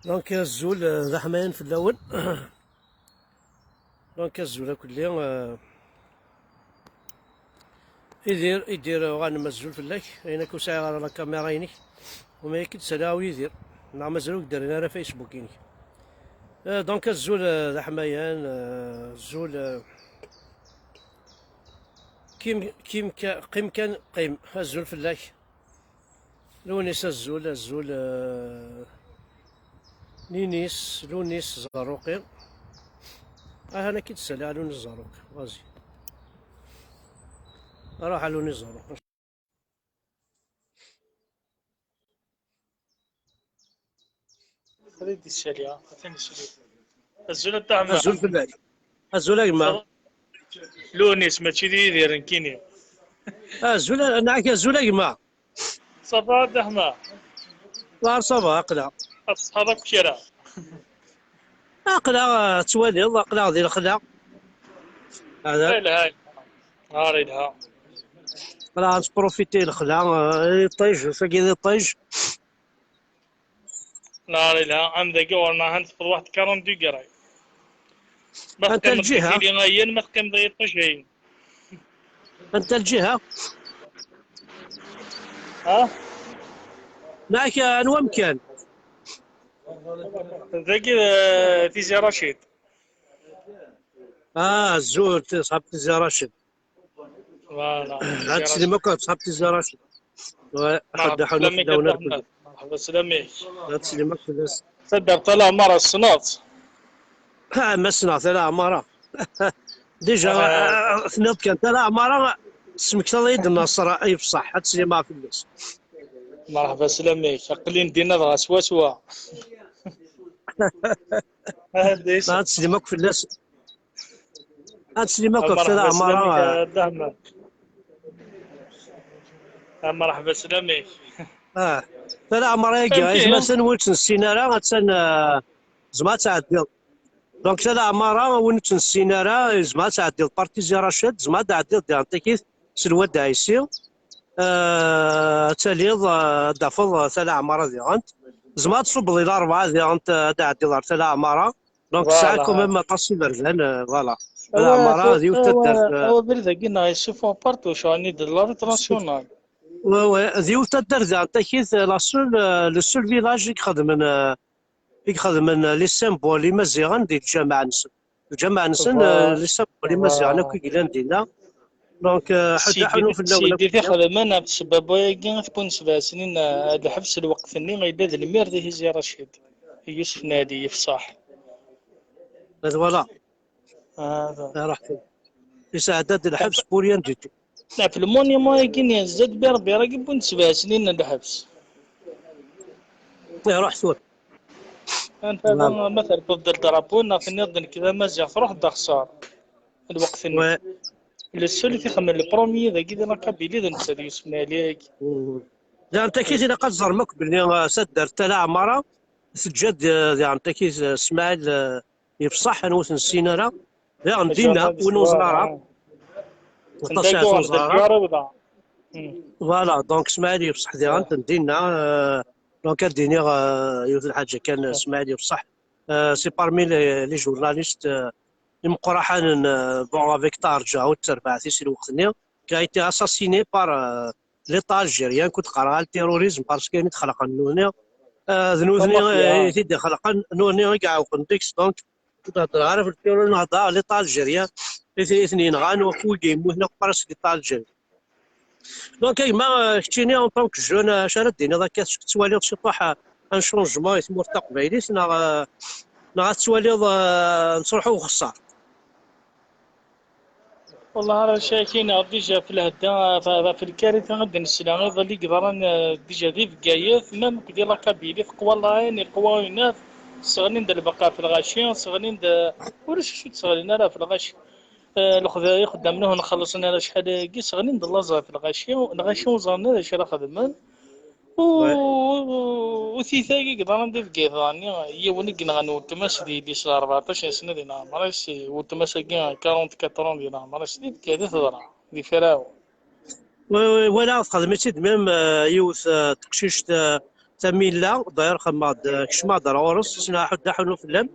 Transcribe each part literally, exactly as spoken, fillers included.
Donc, azul, euh, d aḥmayan fell-awen. Donc, azul akk-, euh, Idir, Idir, uɣanem azul fell-ak. Ayen akk ur sɛiɣ ara la caméra-inek. Uma yak i d-saliɣ a Yidir. Neɣ mazal ur k-d-rrin ara Facebook-inek. Euh, donc, azul, euh, d aḥmayan, euh, azul, euh, kim, kim, ka-, qim kan, qim. Azul fell-ak. Lunis, azul, azul, euh, Ninis, Lunis Zarruqi. Aha, nekk i d-ssaliɣ a Lunis Zarruqi. Vas-y. Ruḥ a Lunis Zarruqi. Xdid di ssali, atan di ssali. Azul a Dda Ɛmer. Azul fell-ak. Azul a gma. Lunis, mačči d Yidir nekkini. Azul a, neɣ azul a gma. Ça va a Dda Ɛmer? War ça va, aql-aɣ. Ad tesɛuḍ akk kra? Aql-aɣ, eh, tettwaliḍ, aql-aɣ di lexla. Hada. Yelha, yelha. Nahar yelha. Aql-aɣ nettprofiti lexla, eh, iṭij, tagi d iṭij. Nahar yelha, am dagi ɣur-neɣ han teffeḍ waḥed quarante degrés. Ma anta teqqimeḍ lǧiha? Di tili ayen, ma teqqimeḍ di iṭij ayen. Anta lǧiha? Ha? Neɣ anwa amkan? Dagi, eh, Tizi Racid. Ah, azul, ṣṣḥab Tizi Racid. Voilà. Ad teslim akk, ṣṣḥab Tizi Racid. Wa, ḥedd ḥunu fell-awen akk. Merḥba, slam-ik. Ad teslim akk fell-as. Taddart Tala Ɛmara tessneḍ-tt? Ah, ma ssneɣ Tala Ɛmara. Déjà, ah, tenniḍ kan Tala Ɛmara, tesmektaḍ-iyi-d Naṣer, ay bṣaḥ, ad teslimeɣ fell-as. Merḥba, slam-ik. Aql-i n dinna dɣa swaswa. Ad teslim akk fell-as. Ad teslim akk ɣef Tala Ɛmara. Merḥba, slam-ik. Ah, Tala Ɛmara-agi, atmaten win ur tt-nessin ara, attan, ah, tzemreḍ ad tɛeddiḍ. Donc, Tala Ɛmara, win ur tt-nessin ara, tzemreḍ ad tɛeddiḍ par Tizi Racid, tzemreḍ ad tɛeddiḍ diɣen takit s Lwad Ɛisi. Ah, ad taliḍ, ah, ad d-tafeḍ, ah, Tala Ɛmara diɣen. Tzemreḍ ad tṣubbeḍ i Larebɛa diɣen, ah, ad tɛeddiḍ ɣer Tala Ɛmara. Donc, tesɛa quand même aṭas n iberdan, euh, voilà. Awa, Ɛmara, d yiwet taddart, euh, awa, abrid-agi-nneɣ yessufuɣ partout, ceɣlen-d de la route nationale. Ouais, ouais, d yiwet taddart daɣen takit, euh, la seule, euh, le seul village i ixedmen, euh, i ixedmen, euh, les symboles imaziɣen di lǧameɛ-nsen. Lǧameɛ-nsen, euh, les symboles imaziɣen akk i yellan dinna. Donc, euh, ḥedd aḥunu fell-awen akk. Sidi tixedmen ɣef ssbab-agi, tewwin sebɛa snin, euh, lḥebs lweqt-nni, yella d lmir di Tizi Racid, Yusef Nadi, yefṣaḥ. Voilà. Hada. Ruḥ. Yesɛedda-d lḥebs pour rien du tout. Ɣef lmoniment-agi n Zed Berbir-agi, wwin-d sebɛa snin n lḥebs. Ruḥ tura. Anta ma terfeḍ-d drapeau neɣ tenniḍ-d nekk d amaziɣ, truḥ-d axṣar. Lweqt-nni. Le seul i t-ixedmen le premier dagi di la Kabylie d netta, d Yusef Nali-agi. Daɣen takit ilaq ad teẓrem akk belli, uh, taddart Tala Ɛmara teǧǧa-d, uh, daɣen takit, uh, Smaɛil, uh, Yefṣaḥ, anwa ur t-nessin ara. Daɣen dinna, win ur neẓri ara. Aṭas ara t-neẓri ara. Voilà, donc Smaɛil Yefṣaḥ diɣen, dinna, euh, donc ad d-iniɣ, euh, yiwet n lḥaǧa kan, Smaɛil Yefṣaḥ, euh, c'est parmi les, les journalistes, euh, imeqqraḥanen, euh, bon, avec Taɛerǧa, ur terbaɛt-is i lweqt-nni, qui a été assassiné par, euh, l'État algérien, kud qqareɣ le terrorisme, parce que ayen i d-xelqen nutni, euh, d nutni, euh, i t-id-ixelqen, nutni i iɛewqen deg-s, donc, ur d-heddreɣ ara ɣef le terrorisme, nehder ɣef l'État algérien, i t-, i ten-yenɣan, wakk wigi yemmuten akk, presque l'État algérien. Donc, a gma, euh, keččini, en tant que jeune, euh, acu ara d-tiniḍ akka, tettwaliḍ ciṭuḥ, euh, un changement i tmurt taqbaylit, neɣ, euh, neɣ ad tettwaliḍ, euh, nettruḥ i uxeṣṣar? Wallah, ara cakini, déjà, fi lhedda, fi, fi lkarita i d-nesla, iḍelli i yeḍran, euh, déjà di Bgayet, même di la Kabylie, teqwa la haine, yeqwa unaf, sseɣlin-d lbeqqa fi lɣaci, sseɣlin-d, ulac acu ur d-sseɣlin ara fi lɣaci. Eh, lexda-, ixeddamen-ihin xellṣen ara acḥal-agi, sseɣlin-d laẓ ɣef lɣaci, lɣaci ur ẓren ara d acu ara xedmen. U, u, u tiyita-agi i yeḍran di Bgayet daɣen, yiwen i yenɣan weltma-s di yelli-s rbeɛṭac n sna di leɛmer-is, weltma-s-agi quarante-quatre ans di leɛmer-is, di Bgayet i teḍra, di Firaw. Oui, oui, walaɣ texdem-itt-id même, euh, yiwet, euh, teqcict, euh, Tamilla, d'ailleurs, xedmeɣ-d, kecmeɣ-d ar ɣur-s, ssneɣ aḥuddu aḥunu fell-am.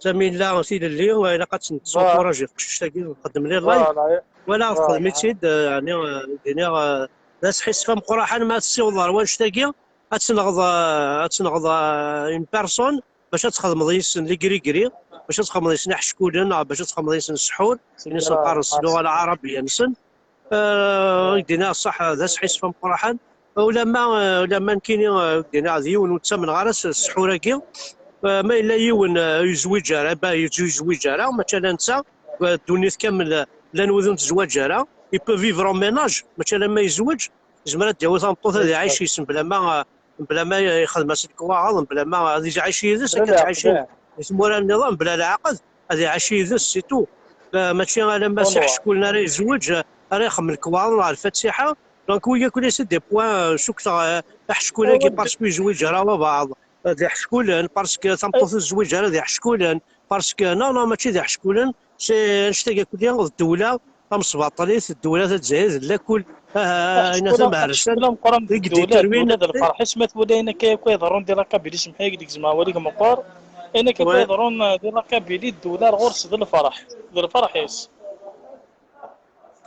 Tamilla tilelli, ilaq ad tent-tessencourager teqcict-agi, nxeddem les lives. Voilà, voilà. Teqdem-itt-id, euh, yeɛni, euh, d-iniɣ, euh, d asḥissef ameqqran ma ad tessiwḍeḍ ar wannect-agi, ad tenɣeḍ, euh, ad tenɣeḍ, euh, une personne, bac ad txedmeḍ yis-sen les gris-gris, bac ad txedmeḍ yis-sen iḥeckulen, neɣ bac ad txedmeḍ yis-sen ssḥur, ayen i sen-qqaren s lluɣa lɛarabiya-nsen. Euh, i k-d-iniɣ ṣṣeḥ, d asḥissef ameqqran. Ulamma, euh, ulamma nekkini, euh, i k-d-iniɣ d yiwen ur ttamneɣ ara s ssḥur-agi. Euh, ma yella yiwen, euh, ur yezwiǧ ara, ba, ur yezwiǧ ara, mačči ala netta, euh, ddunit kamel, euh, llan wid ur nezwaǧ ara. Il peut vivre en ménage, mačči ala ma yezweǧ, yezmer ad d-yawi tameṭṭut ad iɛic yis-s, mebla ma, mebla ma yexdem-as lekwaɣeḍ, mebla ma ad iɛic yid-s, akken ad tɛic di tmura nniḍen, mebla leɛqed, ad iɛic yid-s, c'est tout. Euh, mačči alamma s iḥeckulen ara yezweǧ, euh, ara ixdem lekwaɣeḍ neɣ lfatiḥa. Donc, wigi akk c'est des points, euh, cukkteɣ, euh, aḥeckul-agi, parce que ur yezwiǧ ara wabeɛḍ, euh, d iḥeckulen, parce que tameṭṭut ur tezwiǧ ara d iḥeckulen, parce que, non, non, mačči d iḥeckulen, c'est annect-agi akk d ddewla tamesbaṭlit, ddewla tazzayrit, d lakul, ah, ayen tamhersan, aḥeckul ameqqran deg ddewla, ddewla d lferḥ-is ma twala ayen akka akk iḍerrun di la Kabylie, semḥ-iyi ad k-d-gezmeɣ awal-ik meqqer, ayen akka akk iḍerrun di la Kabylie, ddewla ar ɣur-s d lferḥ, d lferḥ-is.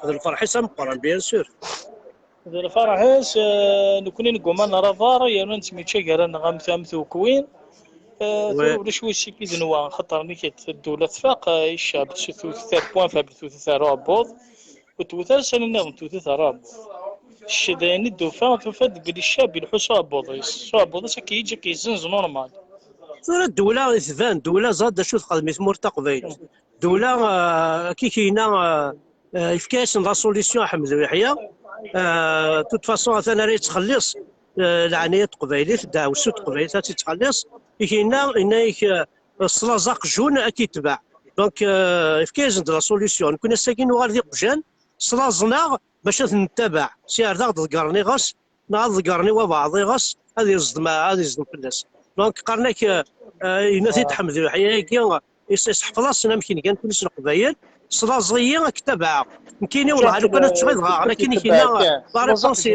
D lferḥ-is ameqqran, bien sûr. D lferḥ-is, eh, nekkni negguma nrabber, yerna nettemyettagar-aneɣ am, am tukwin. Eh, tura ulac wis-ik d nwa, xaṭer nekk ddula tfaq, eh, i ccɛeb, s tewtet ar point faible, tewtet ar uɛebbuḍ. Ur tewwet ara sani nniḍen, tewwet ar uɛebbuḍ. Cced ayen i d-tufa, tufa-d belli ccɛeb ileḥḥu s uɛebbuḍ-is. S uɛebbuḍ-is ad k-yeǧǧ, ad k-yezzenz normal. Tura ddula tban, ddula ẓad d acu texdem i tmurt taqbaylit. Ddula, eh, akka i k-yenna, eh, eh, yefka-yasen la solution Ḥmed Uyeḥya. Eh, de toute façon, atan ara yettxelliṣ, eh, leɛnaya n teqbaylit, ddeɛwessu n teqbaylit ad tt-yettxelliṣ. I k-yenna, yenna-yak, eh, s laẓ aqjun ad k-itbeɛ. Donc, eh, yefka-yasen-d la solution. Nekkni ass-agi nuɣal d iqjan, s laẓ-nneɣ bac ad t-nettabaɛ. Si ar daɣ ḍeggren iɣes, neɣ ad ḍeggren i wabeɛḍ iɣes, ad yeẓdem, ad yeẓdem fell-as. Donc, qqaren-ak, eh, eh, yenna-t-id Ḥmed Uyeḥya-agi, is-, iseḥfeḍ-asen amek i ngan nekkni s Leqbayel, s laẓ-iyi ad k-tabaɛeɣ. Nekkini, wellah, lukan ad tecɣiḍ ɣer, nekkini kina, la réponse,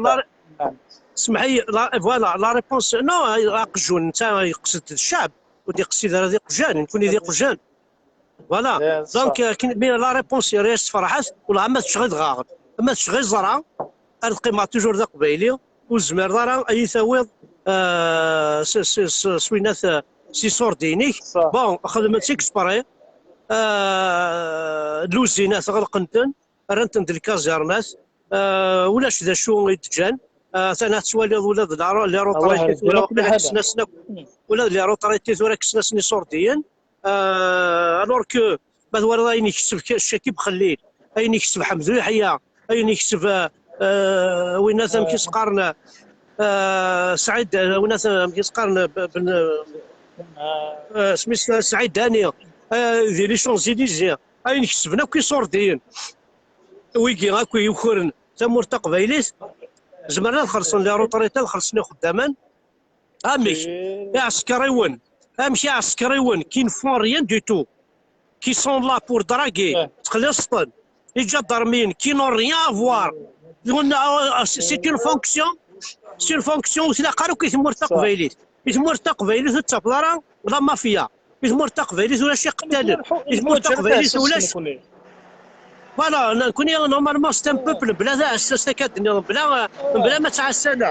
la, semḥ-iyi, la, voilà, la réponse, non, aqjun, netta yeqsed d ccɛeb, ur d-iqsid ara d iqjan, nekkni d iqjan. Voilà. Donc, euh, kin-, mais la réponse, yerra-yas tferḥet, wellah, ama tecɣiḍ ɣer, ama tecɣiḍ ẓra, ad qqimeɣ toujours d aqbayli, ur tezmireḍ ara ad yi-tawiḍ, euh, s, s, s, s winat, euh, s iṣurdiyen-ik. Bon, xedmen-tt exprès, euh, luzinat ɣelqen-ten, rran-ten d lkazirnat, euh, ulac d acu i d-ǧǧan. Euh, atan ad tettwaliḍ ula d la, les retraités tura, waqila kksen-asen akk, ula d les retraités tura kksen-asen iṣurdiyen. Euh, alors que ma twalaḍ ayen yekseb K-, Cakib Xellil, ayen yekseb Ḥmed Uyeḥya, ayen yekseb, euh, euh, winna amek i s-qqaren, euh, Saɛid, euh, winna amek i s-qqaren, euh, ben, euh, euh, isem-is, euh, Saɛid Dani, euh, di les Champs-Élysées, ayen kesben akk iṣurdiyen, wigi akk i yukren tamurt taqbaylit, zemren ad xellṣen les retraités, ad xellṣen ixeddamen. Amek? Iɛsekriwen. Amek iɛsekriwen qui ne font rien du tout, qui sont là pour draguer, ttxelliṣen-ten. Iǧadarmiyen qui n'ont rien à voir. C'est une fonction, c'est une fonction ur tlaq ara akk i tmurt taqbaylit. I tmurt taqbaylit ur tettafeḍ ara la mafia. I tmurt taqbaylit ulac iqettalen. I tmurt taqbaylit ulac. Voilà, nekkni, normalement, c'est un peuple bla taɛessast akka d-nniḍen, bla, bla ma ttɛassan.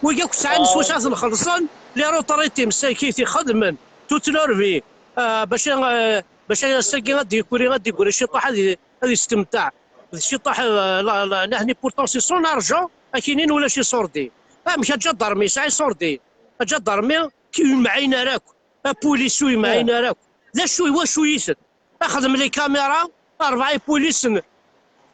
Wigi akk sɛan s wacu ad ten-xellṣen, les retraités, msakit, ixedmen toute leur vie, euh, bac, euh, bac ass-agi ad d-yekkri, ad d-yekkri ciṭuḥ ad, ad yestemteɛ. D ciṭuḥ, euh, la, la, nahni pourtant c'est son argent, akinin ulac iṣurdi. Amek aǧadarmi yesɛa iṣurdi? Aǧadarmi ki ur yemɛin ara akk. Apulis ur yemɛin ara akk. D acu, i wacu yiten? Axdem les caméras, rebɛa ipulisen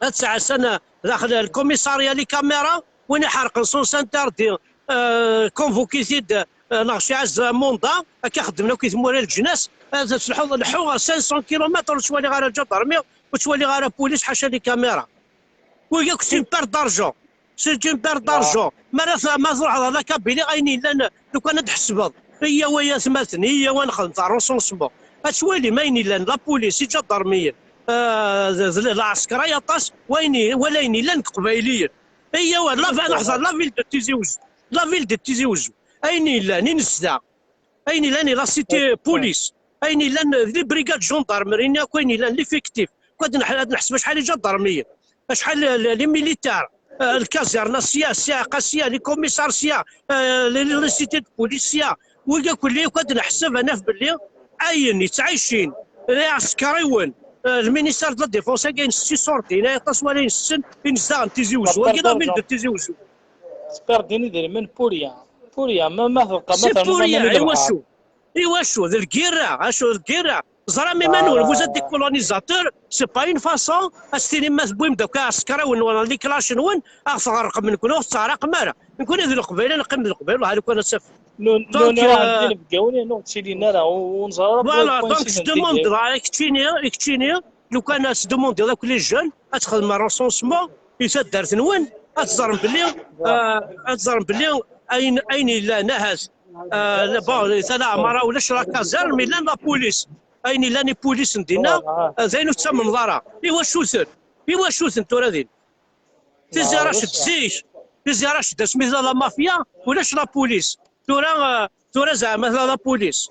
ad ttɛassan daxel lkumisarya, les caméras, win iḥerqen son interdit, euh, convoqué-t-id, euh, neɣ s iɛaz munda, akka xeddmen akk i tmura leǧnas, ad tleḥḥuḍ, leḥḥuɣ cinq cents kilomètres ur ttwaliɣ ara lǧadarmi, ur ttwaliɣ ara pulis, ḥaca les caméras. Wigi akk c'est une perte d'argent. C'est une perte d'argent. Ma ara t-, ma truḥeḍ ɣer la Kabylie, ayen yellan, lukan ad d-tḥesbeḍ, iyyaw ay atmaten, iyyaw ad nexdem ta recensement. Ad twalim ayen yellan, la police, iǧadarmiyen, euh, d, d, d lɛesker ay aṭas, wayen i-, wala ayen yellan deg Iqbayliyen. Iyyaw, la, ad neḥḍer la ville de Tizi Ouzou. La ville de Tizi Ouzou. Ayen yellan i nezdeɣ, ayen yellan i la cité police, ayen yellan d les brigades gendarmerie-nni akk, ayen yellan l'effectif, akk ad neḥ-, ad neḥseb acḥal iǧadarmiyen, acḥal l-, les militaires, euh, lkazerna sya, ssiɛqa sya, les commissaires sya, euh, les, les cités de police sya, wigi akk-, akk ad neḥseb, ad naf belli ayen yettɛicin d iɛeskriwen, euh, le ministère de la Défense-agi, ayen s-, s-, iṣurdiyen, ay aṭas wala ayen ssen, i nezdaɣ n Tizi Uzzu, wagi d amin de Tizi Uzzu. Sperden idrimen pour rien. Pour rien. Ma, ma tebqa, ma ternu, ma nuli lebḥer. Iwacu? Iwacu? D lgirra. Acu d lgirra? Ẓram iman-nwen, vous êtes des colonisateurs, c'est pas une façon, ad s-tinim ma tewwim-d akk iɛeskriwen-nwen, les clashs-nwen, ad ɣ-tɣerqem nekkni, ur ɣ-tettɛerriqem ara. Nekkni d Leqbayel, ad neqqim d Leqbayel, ur ḥal akk ad naf. Donc, euh, d inebgawen, ur ttilin ara, ur, ur neẓra ara. Voilà, donc je demande, dɣa, i keččini, i keččini, lukan ad tdemundiḍ akk les jeunes, ad txedmem recensement i taddart-nwen, ad teẓrem belli, euh, ad teẓrem belli ayen, ayen yellan, ahat, euh, la, bon, tala Ɛmara ulac la caserne, mais llan la police. Ayen yellan i police n dinna, euh, d ayen ur tettamneḍ ara. Iwacu-ten? Iwacu-ten tura din? Tizi Rached zik, Tizi Rached asmi tella la mafia, ulac la police. Tura, euh, tura zeɛma tella la police.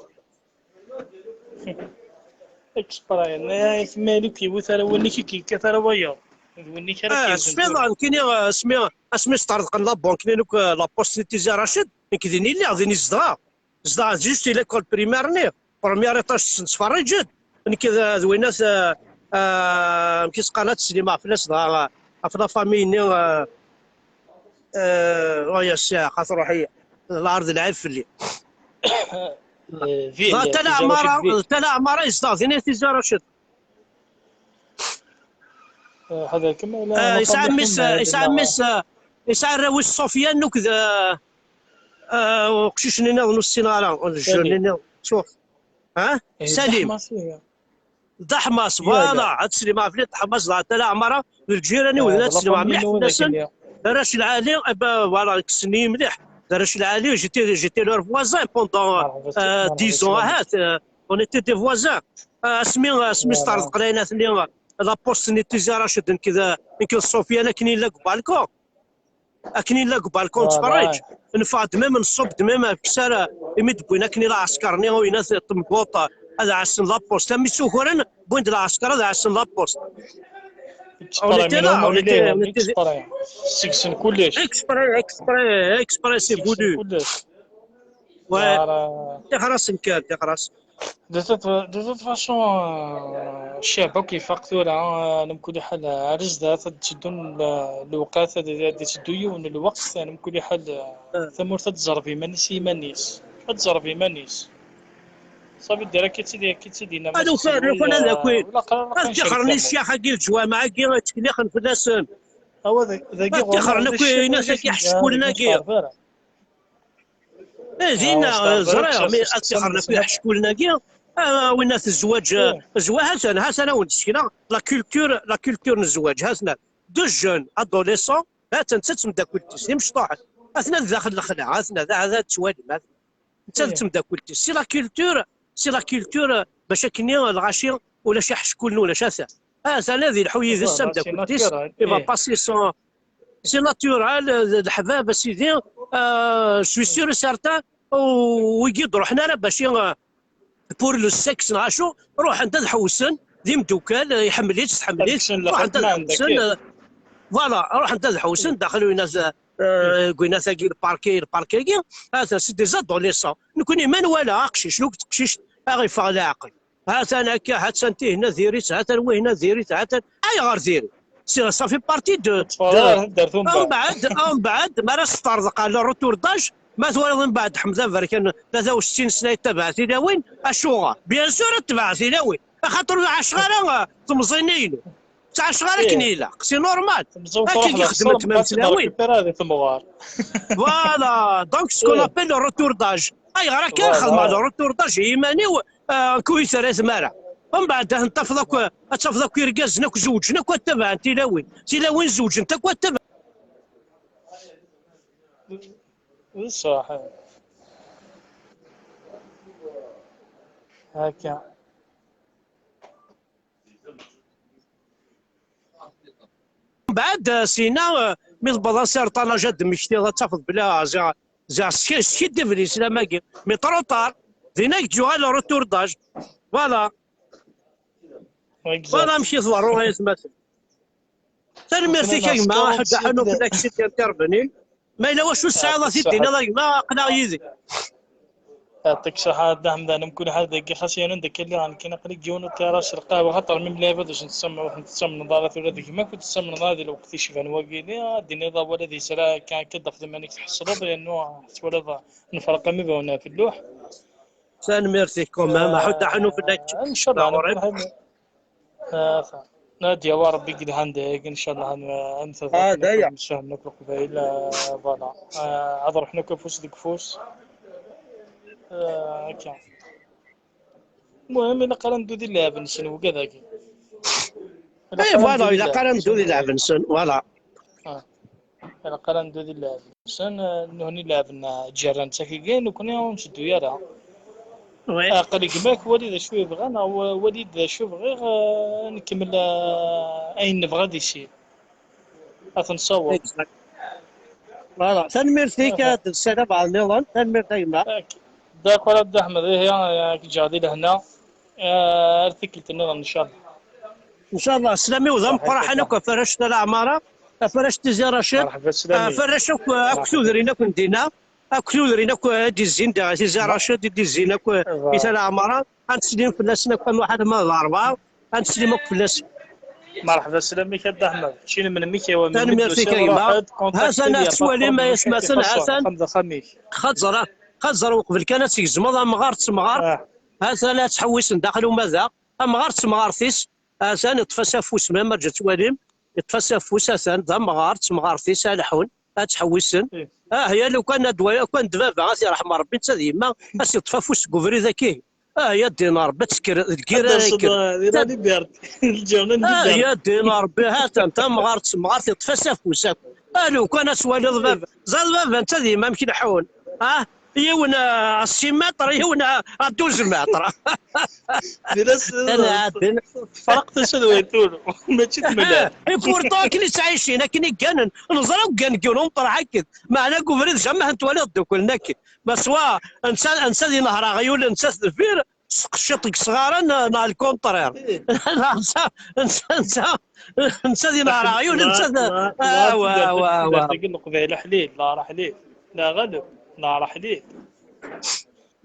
Exprès, ma, ma ur k-yewwit ara winnik, i k-yekkat ara wayeḍ. D winnik ara k-yerzen tura. Sfiḍ, nekkini, euh, asmi, asmi sṭerḍqen la banque-nni, nekk, euh, la poste n Tizi Rached, nekk din i lliɣ, din i zedɣeɣ. Zedɣeɣ juste i l'école primaire-nni. Premier étage tettferriǧ-d. Nekk d, d winna, euh, euh, amek i s-qqaren, ad teslim ɣef fell-as dɣa, ɣef la famille-nni, euh, euh, oh, ya ssiɛqa, truḥ-iyi. Lɛar d lɛib fell-i. Dɣa Tala Ɛmara, Tala Ɛmara yezdeɣ din i Tizi Rached. Ḥader kan, yesɛa mmi-s, yesɛa mmi-s, yesɛa arraw-is Sofyan akked, euh, euh, uqcic-nni nniḍen ur ssineɣ ara, jeune-nni nniḍen, ttuɣ. Ha? Salim. Daḥmas, voilà, ad teslim ɣef Daḥmas, dɣa Tala Ɛmara, d lǧiran-iw, d ad teslim mliḥ fell-asen. D arrac lɛali, eh ben, voilà, kksen-iyi mliḥ. D arrac lɛali, j'étais, j'étais leur voisin pendant, euh, dix ans, ahat, euh, on était des voisins. Euh, asmi, asmi sṭerḍqen ayen atni, euh, la poste-nni Tizi Rached, nekk d, nekk d Sofyan akken yella deg balcon. Akken yella deg balcon nettferriǧ, neffeɣ-d même, nṣubb-d même, kkes ara, imi d-wwin akken i lɛesker-nni, uyna temguṭ, ad ɛassen la poste. Am isukren, wwin-d lɛesker ad ɛassen la poste. On était là, on était, on était. Seg-sen kullec. Exprès, exprès, exprès, c'est voulu. Ouais. Tixer-asen kan, tixer-asen. De toute, de toute façon, euh, ccɛeb akk ifaq tura, euh, lemkul iḥal, ar zdat ad d-teddu l-, lewqat, ad, ad d-teddu yiwen n lweqt, lemkul iḥal, euh, tamurt ad d-tẓerb iman-is i yiman-is. Ad d-tẓerb iman-is. Ṣafi ddar akka i tt-id-, akka i tt-id-yenna. Ad ufan, ufan ad akk-in. Ad ṭixren i ccyax-agi, leǧwameɛ-agi, ad ttkellixen fell-asen. Ad ṭixren akk, inat-agi iḥeckulen-agi. Eh, dinna, ẓriɣ, mi ad ṭixren akk iḥeckulen-agi, ah, winna tezwaǧ, eh, zwa-, ha-t-an, ha-t-an a wen-d-sekneɣ, la culture, la culture n zzwaǧ, ha-t-an, deux jeunes adolescents, ha-t-an, d tmeddakelt-is, d imecṭuḥen, ha-t-an daxel lexla, ha-t-an, da, da, tettwalim, ha-t-an. Netta d tmeddakelt-is. Si la culture, si la culture, bac akkenni lɣaci, ulac iḥeckulen, ulac ata. Ha-t-an ad ilḥu yid-s d tameddakelt-is, il va passer son, c'est naturel, euh, d leḥbab, a sidi, euh, je suis sûr et certain, u-, wigi d-ruḥen ara bac i, euh, pour le sexe, neɣ acu, ruḥen-d ad ḥewsen, d imdukal, euh, iḥemmel-itt, tḥemmel-it, ruḥen-d ad ḥewsen, euh, voilà, ruḥen-d ad ḥewsen, daxel winat, euh, winat-agi, lparki, lparki-agi, ha-t-an, c'est des adolescents. Nekkni ma nwala aqcic, lweqt teqcict, a ɣ-iffeɣ leɛqel. Ha-t-an akka, ha-t-an tihna diri-tt, ha-t-an wihna diri-tt, ha-t-an. Ayɣer diri? C'est, ça fait partie de, de, mbeɛd, mbeɛd, mi ara s-terḍeq ɣer le retour d'âge, ma twalaḍ mbeɛd Ḥmed Aberkan, tlata u settin sna yettabaɛ tilawin, acuɣer? Bien sûr ad tebɛeḍ tilawin, axaṭer ur ɛaceɣ ara, euh, temẓin-inu. Ur ttɛaceɣ ara akken ilaq, c'est normal. Akka i xedment ma tlawin. Voilà, donc ce qu'on appelle le retour d'âge. Ayɣer akka xedmeɣ le retour d'âge i yiman-iw, euh, ku i terra tmara. Mbeɛd ad tafeḍ akk, ad tafeḍ akk irgazen akk zewǧen akk ad tabɛen tilawin. Tilawin zewǧent akk ad tabɛen. D ṣṣeḥ. Akka. Mbeɛd, eh, sina, eh, mi tewweḍ un certain âge ad d-temmektiḍ, ad tafeḍ belli, ah, ziɣ, Ziɣ ski- skiddib lislam-agi. Mais trop tard. Dinna i k-d-yuɣal le retour d'âge. Voilà. Voilà amek i tḍerru ay atmaten. Tanemmirt-ik a gma, aḥuddu aḥunnu fell-ak si intervenir. Ma yella wacu tesɛiḍ a t-id-tiniḍ a gma, aql-aɣ yid-k. Yeɛṭik ṣṣeḥḥa a Dda Ḥemdan, mkul ḥal dagi xas yiwen anda akka lliɣ nekkin aql-i deg yiwen uṭiras lqahwa, xaṭer mi mliḥ bad ur ten-tettamneḍ ara tura d gma-k ur tettamneḍ ara di lweqt icban wagini, ad d-tiniḍ awal ad yesra akka akka d-tafeḍ iman-ik tḥeṣleḍ, yernu twalaḍ nefreq am ibawen ɣef lluḥ. Tanemmirt-ik quand même, aḥuddu aḥunnu fell-ak. Ncallah. Ad yawa Rebbi i yelhan deg, ncallah, ad nefhem akk Leqbayel, voilà. Ad ruḥen akk afus deg ufus. Akka. Lmuhim, ilaq ara neddu di llɛeb-nsen wigad-agi. Eh, voilà, ilaq ara neddu di llɛeb-nsen, voilà. Ilaq ara neddu di llɛeb-nsen, nuhni llɛeb-nneɣ ǧerran-tt akk-agi, nekni ur netteddu ara. Aql-i gma-k, wali d acu yebɣa, neɣ wali-d d acu bɣiɣ, ad nkemmel ayen nebɣa ad isir. Ad t-nessaweḍ. Voilà, tanemmirt-ik, ad d-ssalameɣ nniḍen, tanemmirt a gma. D'accord a Dda Ḥmed, ihi ad k-ǧǧeɣ di lehna. Ar tikkelt nniḍen ncallah. Ncallah, sslam-iw d ameqqraḥ akk ɣef warrac Tala Ɛmara, ɣef warrac Tizi Racid, ɣef warrac akk, akk tudrin akk n dinna, akk tudrin akk i d-izzin Tizi Racid, i d-izzin akk i Tala Ɛmara, ad nsellem fell-asen akk a Muḥ Alamma d Larebɛa, ad nsellem akk fell-asen. Merḥba, sslam-ik a Dda Ḥmed, keččini melmi-k a gma. Tanemmirt-ik a gma. Ha-t-an ad tettwalim ay atmaten, ha-t-an. Xaẓer, xaẓer uqbel kan ad tgezmeḍ amɣar d temɣart. Ha-t-an ad ttḥewwisen daxel umadaɣ. Amɣar d temɣart-is, ha-t-an iṭṭef-as afus, ma ma ǧǧa ttwalim, iṭṭef-as afus, ha-t-an d amɣar d temɣart-is ad leḥḥun, ad ttḥewwisen. Ah ya lukan ad d-wa-, lukan d baba, ad t-yerḥem Rebbi, netta d yemma, ad s-iṭṭef afus deg ubrid-agi. Ah ya ddin Rebbi, ad tekker lgirra, ad tekker. Ah ya ddin Rebbi, ha-t-an tamɣart d temɣart, iṭṭef-as afus akk. Ah lukan ad twaliḍ baba, ẓer baba, netta d yemma amek leḥḥun. Ah, yiwen à six mètres, yiwen à douze mètres. Tefreq tasa d way turu, mačči d mlal. Et pourtant akken i ttɛicin, akken i gganen, neẓra uggan deg yiwen umeṭreḥ akken. Meɛna deg ubrid jamais n twaliḍ dduklen akken. Ma swa netta, netta di nehṛ aɣyul, netta deffir, s tqecciṭ deg sɣara, neɣ le contraire. Netta, netta, netta, netta di nehṛ aɣyul, netta d, ah, wa, wa, wa. Leqbayel aḥlil, la raḥlil, la ɣaleb, la raḥlil.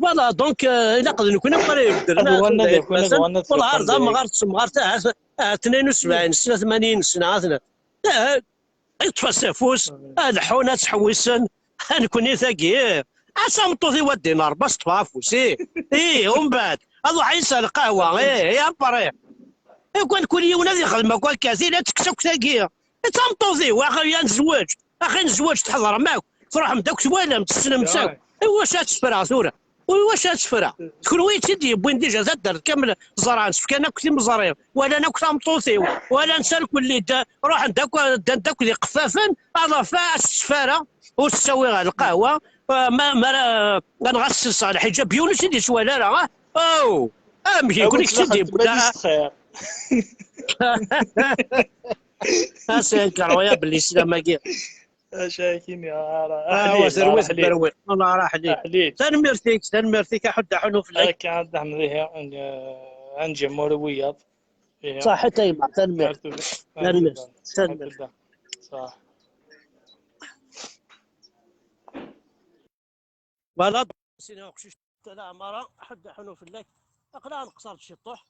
Voilà, donc, euh, ilaq d nekni akk ara ibeddlen. Wallah, ar d amɣar d temɣart, ahat, ahat tnayen u sebɛin sna, tmanyin sna, ahat, eh, iṭṭef-as afus, ad ḥun, ad ttḥewwisen, a nekni tagi, a tameṭṭut-iw ad d-inin Rebbi, ad s-ṭṭfeɣ afus, ih, ih, umbeɛd, ad ruḥeɣ yis-s ar lqahwa, ih, ih, après. Ikan kul yiwen ad ixdem akk akka, tili ad tekkes akk tagi. D tameṭṭut-iw, axi ad nezweǧ, axi nezweǧ, tḥeḍrem akk, tṛuḥem-d akk, twalam, tessnem-tt akk. I wacu ad teffreɣ tura? I wacu ad teffreɣ? D kenwi i tt-id-yewwin dija taddart kamel, ẓran-tt, fkan akk timeẓri, walan akk tameṭṭut-iw, walan-tt alkulli, ddan, ruḥen-d akk, ddan-d akk d iqeffafen, aḍaf ad s-tt-ffareɣ, ur s-ttawiɣ ɣer lqahwa, ah, ma, ma ara, anɣa s-sselseɣ lḥiǧab, yiwen ur tt-id-yettwali ara, ah, oh, amek, d nekk i tt-id-yewwin, ah. Ass incroyable l'islam-agi. Acu ara k-iniɣ ara. Ah, terwi, terwi. Tanemmirt-ik, tanemmirt-ik, aḥuddu aḥunnu fell-ak. Akka, ad ḥmed ihi, ad nǧemmer wiyaḍ. Ṣaḥit a yemma, tanemmirt. Tanemmirt, tanemmirt. Ṣaḥ. Voilà, sina uqcic Tala Ɛmara, aḥuddu aḥunnu fell-ak. Aql-aɣ nqeṣṣer-d ciṭuḥ.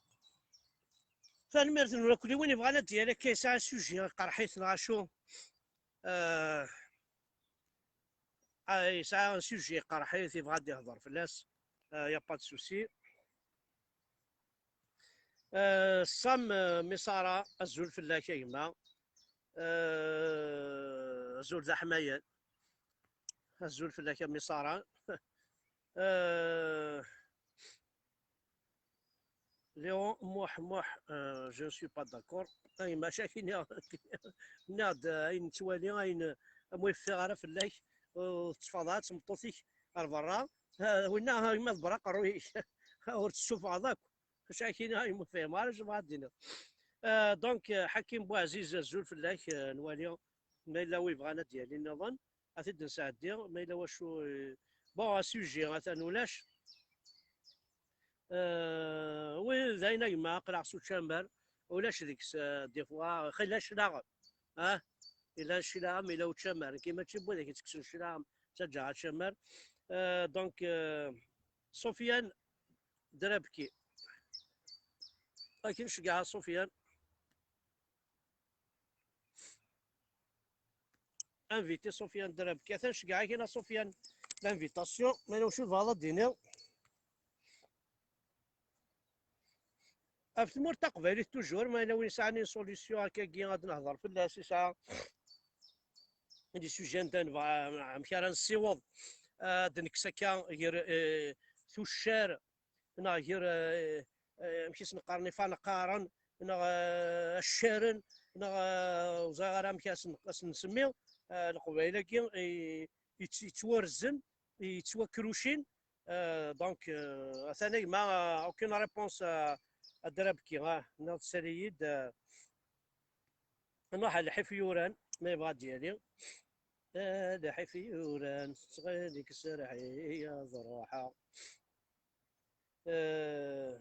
Tanemmirt-nwen akk i win yebɣan ad d-yali akka yesɛa sujet iqerḥ-it neɣ acu. Euh, ah, yesɛa sujet iqerḥ-it, yebɣa ad d-ihder fell-as. Euh, y a pas de souci. Euh, Sam, euh, Misara, azul fell-ak a gma. Euh, azul d aḥmayan. Azul fell-ak a Misara. Euh, Léon Muḥ Muḥ, euh, je ne suis pas d'accord. Ay, maca kini, nniɣ-d, euh, ayen nettwali, ayen, am ur yeffiɣ ara fell-ak, ur tettfaḍ ara d tmeṭṭut-ik ar berra. Euh, winna, a gma, ḍebber aqerruy-ik. Ur tessufɣeḍ akk. Maca kini, ay, ur fhimeɣ ara acu tebɣa ad d-tiniḍ. Euh, donc, euh, Ḥakim Buɛziz, azul fell-ak, euh, nwali ma yella wi yebɣan ad d-yali nniḍen. ad t-id-nesɛeddi, ma yella wacu, eh, bon, asujet atan ulac. Eh, oui, d ayen a gma, aql-aɣ s učamar, ulac deg-s, eh, des fois, xilla cclaɣem, ah, yella cclaɣem, yella učamar, nekki mačči n wid i yettekksen cclaɣem, ttaǧǧaɣ acamar. Eh, donc, eh, Sofiane Drabki. Akken ceggɛeɣ Sofiane. Invité Sofiane Drabki. Atan ceggɛeɣ-ak-in a Sofiane l'invitation. Ma yella wacu tebɣiḍ ad d-tiniḍ? Ɣef tmurt taqbaylit toujours, ma yella win yesɛan une solution akkagi ad nehḍer fell-as, yesɛa des sujets anda nebɣa amek ara nessiweḍ, ad nekkes akka gar, eh, tuccar neɣ gar, eh, eh, amek i sen-qqaren, ifaneqqaren, neɣ, eh, accaren, neɣ, eh, ur ẓriɣ ara amek ad sen-, ad sen-nsemmi, eh, Leqbayel-agi, eh, yett-, yettwarzen, yettwakrucin. Eh, donc, eh, atan a gma, eh, aucune réponse, eh, a Drabki, ah, tenniḍ sali-yi-d, eh, nruḥ ar lḥif yuran, ma yebɣa ad d-yali. Eh, lḥif yuran, ttxil-k serreḥ-iyi ad ruḥeɣ. Euh,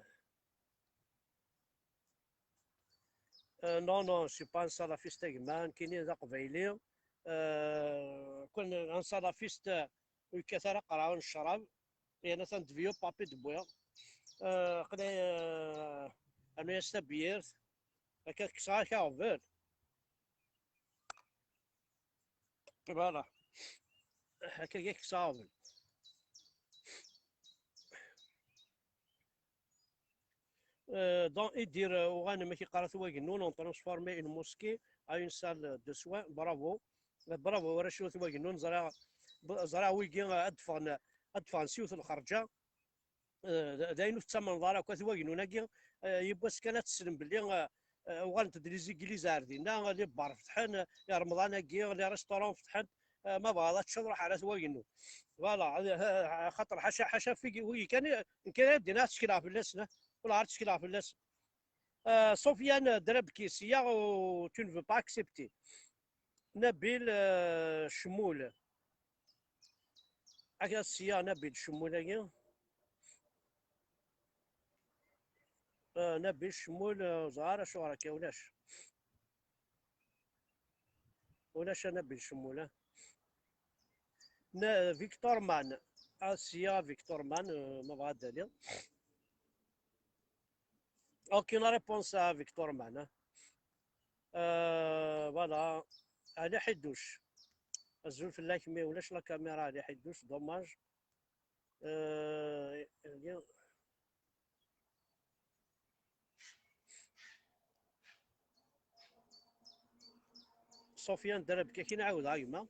euh, non, non, je suis pas un salafiste a gma, nekkini d aqbayli. Euh, kun un salafiste ur yekkat ara aqerɛun n ccrab, yerna atan d vieux papi d-wwiɣ. Euh, aql-i, euh, rnu-yas tabyirt, akka kkseɣ-ak aɣbel. Voilà. Akka i kkseɣ aɣbel. Euh, donc, Idir, euh, uɣanem ak iqqar At Wagennun, on transformé une mosquée à une salle de soins. Bravo. Euh, bravo, warrac At Wagennun, ẓriɣ, ẓriɣ wigi, euh, ad d-ffɣen, ad d-ffɣen s yiwet n lxerǧa. Euh, d, d ayen ur tettamneḍ ara akk, At Wagennun-agi, euh, yiwwas kan ad teslem belli, euh, euh, uɣalent-d les églises ar dinna, les bars fetḥen, i Remḍan-agi, les restaurants fetḥen, euh, ma bɣaḍ ad teččeḍ, ruḥ ar At Wagennun. Voilà, euh, euh, xaṭer ḥaca, ḥaca figi, wigi kan, nekk ara d-iniɣ ad ttekleɣ fell-asen, eh? Ur ɛad ttekleɣ fell-asen. Euh, Sofiane Drabki, sya, ou tu ne veux pas accepter. Nabil, euh, Chmoul. Akka sya Nabil Chmoul-agi. Euh, Nabil Chmoul, euh, ẓer acuɣer akka ulac. Ulac a Nabil Chmoul, ah. Na-, Victor Man. Ah, sya Victor Man, euh, ma bɣa ad d-aliɣ. Aucune réponse à Victor Man, hein. Euh, voilà. Ali Ḥidduc. Azul fell-ak, mais ulac la caméra, Ali Ḥidduc, dommage. Euh, Sofiane Drabki, ad k-in-ɛawdeɣ a gma.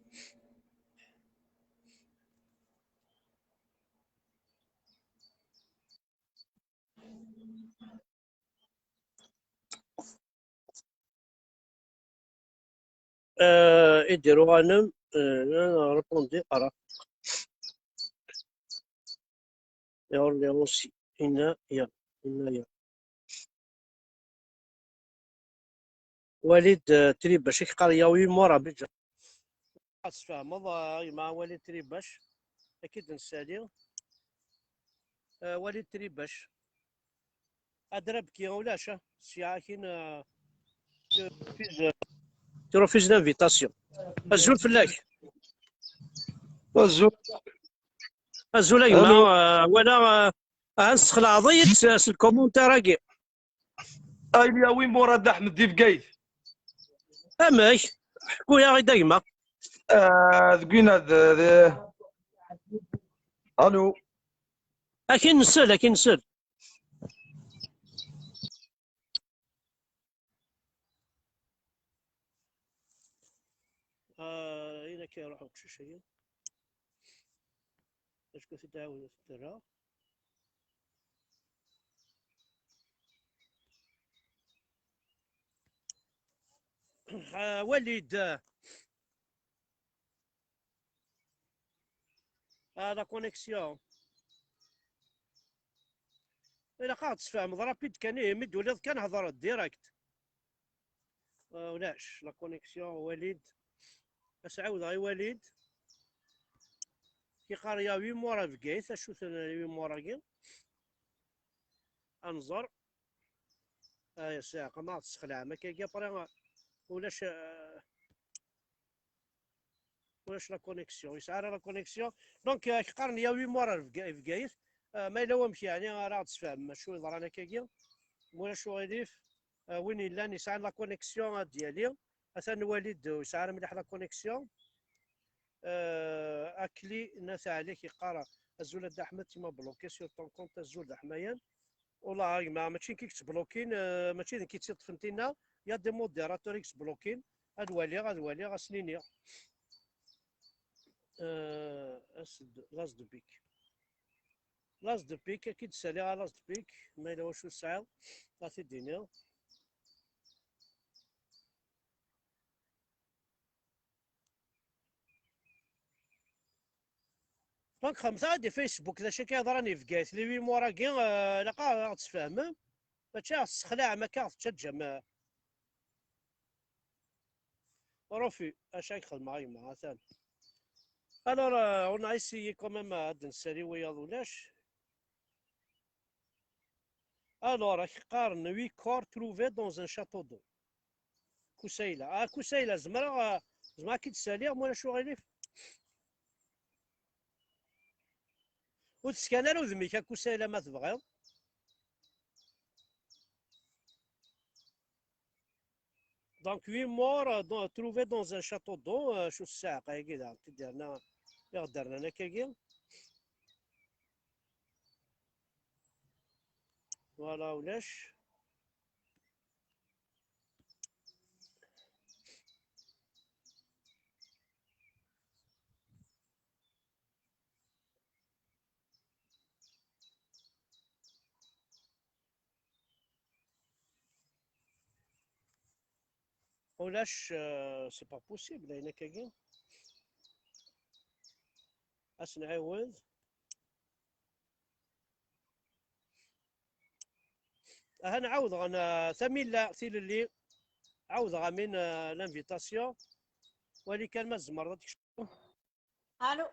Euh, Idir Uɣanem, euh, répondez, ara. Et on est aussi. Inna, ya, inna, ya. Walid, euh, Tribac, i k-qqar yawi mora, bija. Ad tfehmeḍ, euh, a gma Walid Tribac. Akid nsali. Euh, Walid Tribac. Adrabki, ulac, ah. Sya akin, euh, tu refuses, euh, tu refuses l'invitation. Azul fell-ak. Azul. Azul a gma, euh, wala, euh, ah, tessexlaɛeḍ-iyi-d s, s lkomuntar-agi. Ay, yawi Murad Aḥmed di Bgayet. Amek? Ḥku-yaɣ-id a gma. Ah, deg wina d, d, alo. Akin nsel, akin nsel. Ah, ayen akka iruḥ uqcic-agi. Acku t-id-ɛawed ad t-id-rreɣ. Ah, Walid. Ah, la connexion. Ilaq ad ɣ-d-tesfehmeḍ rapide kan, ihi mi d-tuliḍ kan hder direct. Ah, ulac, la connexion, Walid. Ad s-ɛawdeɣ i Walid. Yeqqar ya huit mois à Bgayet, acu-ten huit mois-agi? Ad nẓer. Ay, saɛa, ma tessexlaɛem akkagi, après, ulac, euh, ulac la connexion, yesɛa ara la connexion. Donc, euh, qqaren ya huit mois à Bga-, Bgayet. Euh, ma yella wamek, yeɛni, ara ɣ-d-sfehmem acu yeḍran akkagi? Ma ulac uɣilif, euh, win yellan yesɛan la connexion ad d-yali. Atan Walid ur yesɛi ara mliḥ la connexion. Euh, Akli n At Ɛli yeqqar: "Azul a Dda Ḥmed, tu m'as bloqué sur ton compte." Azul d aḥmayan. Wallah a gma, mačči nekk i yettblokin, euh, mačči d nekk i tt-iṭṭfen tinna. Il y a des modérateurs i yettblokin. Ad waliɣ, ad waliɣ, ad sen-iniɣ. Euh, as-d, Las de Pique. Las de Pique, ad k-id-saliɣ a Las de Pique, ma yella wacu tesɛiḍ, ad t-id-iniɣ. Donc, xedmet-aɣ-d di Facebook d acu akka yeḍran i Bgayet, les huit mois-agi, euh, ilaq ad aɣ-d-tesfehmem. Mačči ad aɣ-tessexlaɛem akka, ad aɣ-tettaǧǧam, euh. Rufi, acu ay xedmeɣ a gma, atan. Alors, euh, on a essayé quand même, euh, ad d-nsali wiyaḍ ulac. Alors, ad k-qqaren huit corps trouvés dans un château d'eau. Kusayla. Ah, Kusayla, zemreɣ, ah, zemreɣ ad k-id-ssaliɣ, ma ulac uɣilif? Ur teskan ara udem-ik a Kusayla, ma tebɣiḍ. Donc, huit morts, euh, dans, trouvés dans un château d'eau, euh, acu ssɛeq-agi daɣen, t-id-yerna, i ɣ-d-rnan akkagi. Voilà, ulac. Ulac, euh, c'est pas possible, ayen akkagi. Ad s-nɛiwed. Aha, nɛawdeɣ, n-, Tamila Tilelli, ɛawdeɣ amin, euh, l'invitation. Wali kan ma tzemreḍ ad tekcem. Allô.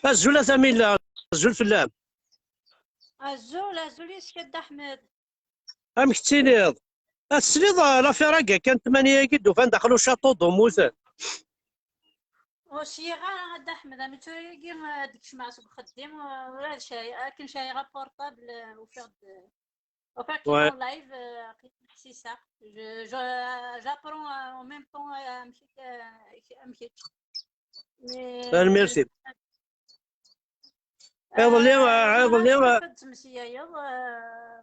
Azul a Tamila, azul fell-am. Azul, azul yis-k a Dda Ḥmed. Amek tettiliḍ? Ad tesliḍ, euh, l'affaire-agi kan tmanya-agi d-ufan daxel ucaṭu d-ummuten. Ur sliɣ ara a Dda Ḥmed, am tura-agi, euh, ad d-kecmeɣ seg uxeddim, euh, ur ad cay-, akken cayeɣ aportable, euh, ufiɣ-d, ufiɣ-k en live, euh, aql-i ḥsiseɣ. Je, je, j'apprends, euh, en même temps, euh, am kečč, euh, am kečč. Mais, tanemmirt-im. Iḍelli, euh, euh, iḍelli, euh, ad tmesyayeḍ, euh,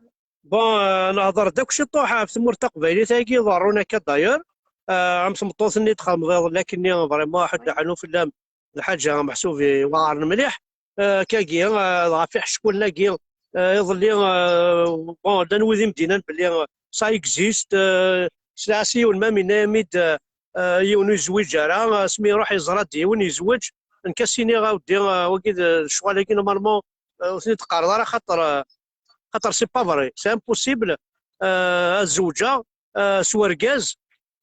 bon, euh, nehḍer-d akk ciṭuḥ ɣef tmurt taqbaylit-agi iḍerrun akka d'ailleurs. Euh, am tmeṭṭut-nni d-txedmeḍ iḍelli akkenni, vraiment, ḥedd aḥnu fell-am, lḥaǧa meḥsub iweɛren mliḥ. Euh, kagi, euh, ɣef iḥeckulen-agi, euh, iḍelli, euh, bon, llan wid i m-d-yennan belli, euh, ça existe, euh, sliɣ-as i yiwen, ma yenna-yam-id, euh, euh, yiwen ur yezwiǧ ara, euh, asmi iruḥ yeẓra-d yiwen yezweǧ, nekk ad s-iniɣ, a weddi, euh, wagi d, d ccɣel-agi, normalement, euh, ur ten-id-teqqareḍ ara, xaṭer, euh, xaṭer c'est pas vrai, c'est impossible, euh, ad zewǧeɣ, euh, s wergaz,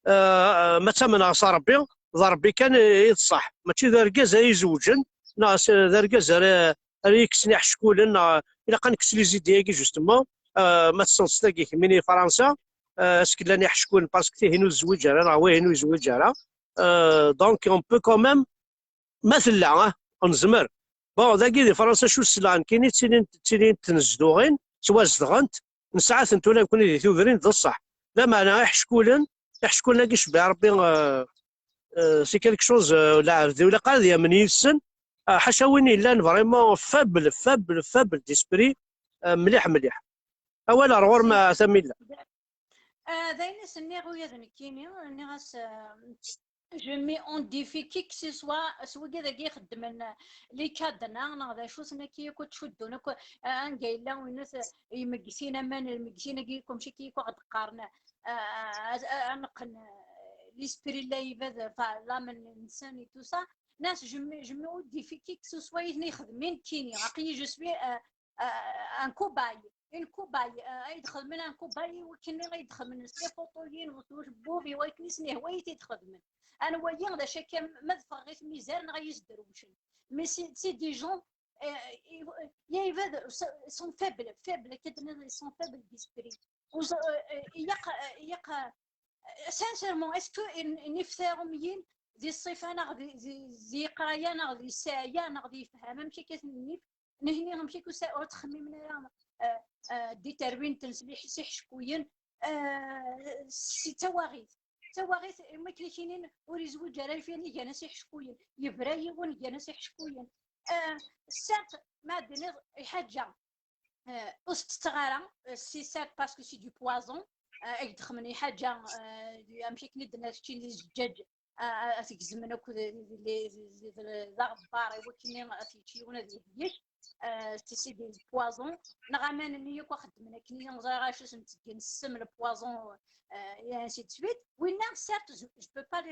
euh, ma ttamneɣ s Ṛebbi, d Ṛebbi kan i d ṣṣeḥ, mačči d argaz ara izewǧen, neɣ s, d argaz ara, ara yekksen iḥeckulen, neɣ ilaq ad nekkes les idées-agi, justement, euh, ma tessneḍ s tagi kemmini Fransa, euh, ass-k llan iḥeckulen, parce que tihin ur tezwiǧ ara, neɣ wihin ur yezwiǧ ara. Euh, donc, on peut quand même, ma tella, ah, ur nezmer. Bon, dagi di Fransa, acu slan, kini ttilin, ttilin tnezduɣin, ttwazedɣent, nesɛa-tent ula nekkni di tudrin, d ṣṣeḥ. Lameɛna iḥeckulen, iḥeckulen-agi, cebbiɛ Ṛebbi, euh, euh, c'est quelque chose, euh, lɛebd ur ilaq ara ad yamen yid-sen, euh, ḥaca win yellan vraiment faible, faible, faible d'esprit, euh, mliḥ, mliḥ. Awal ar ɣur-m, a Tamila. Ah, d ayen i s-nniɣ ula d nekkini, nniɣ-as, ah, je mets en défi qui que ce soit, s wigad-agi ixeddmen, ah, les cadenas, neɣ d acu-ten akka yakk, ad ttcuddun akk, ah, anga yella winat, ah, yemegsin aman, lmegsin-agi, comme ci yakk ɣ-d-qqaren, ah, ah, ah, ad neqqen, ah, l'esprit n lɛibad, enfin, l'âme-nsen et tout ça. Nniɣ-as, je mets, je mets au défi qui que ce soit i ten-ixedmen nekkini, aql-i je suis, ah, ah, un cobaye, une cobaye, ah, ay d-xedmen un cobaye i wakken ay d-xedmen s les photos-inu, s ucebbub, i wakken i sen-ihwa i t-id-xedmen. Anwa-yi d acu akka, ma ad ffɣeɣ i tmizar neɣ ad yi-sderwcen. Mais c'est des gens, euh, ils sont faibles, faibles, ils sont faibles d'esprit. Sincèrement, est-ce que nif tarumiyin di ṣṣifa neɣ di yeqraya neɣ di ssaɛya neɣ di yefham amek akka ten-nif nehni amek akka ur ttxemmimen ara di terwin-nsen s iḥeckuyen? Si d tawaɣit, d tawaɣit imi akken i k-inin ur yezwiǧ ara, igan-as iḥeckuyen, yebra yiwen igan-as iḥeckuyen. Certes, ma d-tiniḍ iḥaǧa ur s-ttetteɣ ara, c'est certes parce que c'est du poison. Ad k-d-xemmen iḥaǧa amek akken i d-tenna keččini, di zzǧaǧ ad t-gezmen akk d aɣebbar i wakken ad t-yečč yiwen ad yehlek. C'est des poisons. Neɣ aman-nni akk xeddmen akken i ẓriɣ acu s-nttgen ssem, le poison, et ainsi de suite. Winna certes, je peux pas ad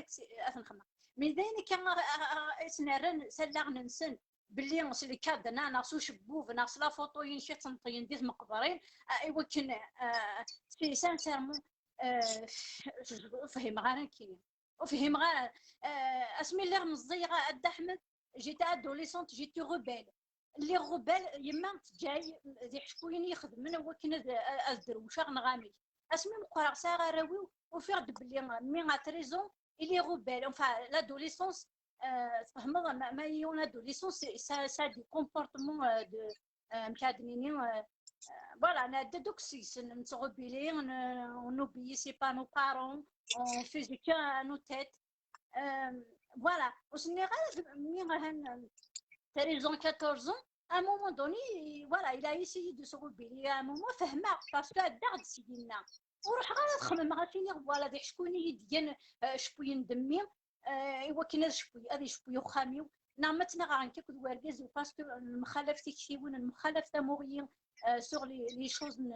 ten-xemmeɣ. Mais d ayen akka i s-nerran s allaɣen-nsen, belli s lkadna neɣ s ucebbub neɣ s lafuṭu-inek i ttneṭyen di tmeqbrin, i wakken, sincèrement, ur fhimeɣ ara nekkini. Ur fhimeɣ ara. Asmi lliɣ meẓẓiyeɣ a Dda Ḥmed, j'étais adolescente, j'étais rebelle. Lliɣ rebelle, yemma teǧǧa-yi d iḥeckuyen i ixedmen i wakken ad derwceɣ neɣ amek. Asmi meqqreɣ sɛiɣ arraw-iw, ufiɣ-d belli mi à treize ans, il est rebelle. Enfin, l'adolescence, tfehmeḍ, ma yiwen adolescent, ça a des comportements de, amek ad nini, voilà, nɛedda-d akk seg-sen, nettɣubili, on n'obéissait pas nos parents, on faisait que à nos têtes. Voilà, ur s-nniɣ ara mi ahan treize ans, quatorze ans, à un moment donné, voilà, il a essayé de se rebeller. À un moment, fehmeɣ, parce que ɛeddaɣ-d seg-inna. Ur ruḥeɣ ara ad xemmemeɣ ad t-iniɣ, voilà, d iḥeckuyen i yi-d-gan cewwiyen d mmi, i wakken ad icewwi uxxam-iw. Neɣ ma ttnaɣeɣ nekk akked wergaz-iw parce que nemxalaf tiktiwin, nemxalaf tamuɣli sur les choses n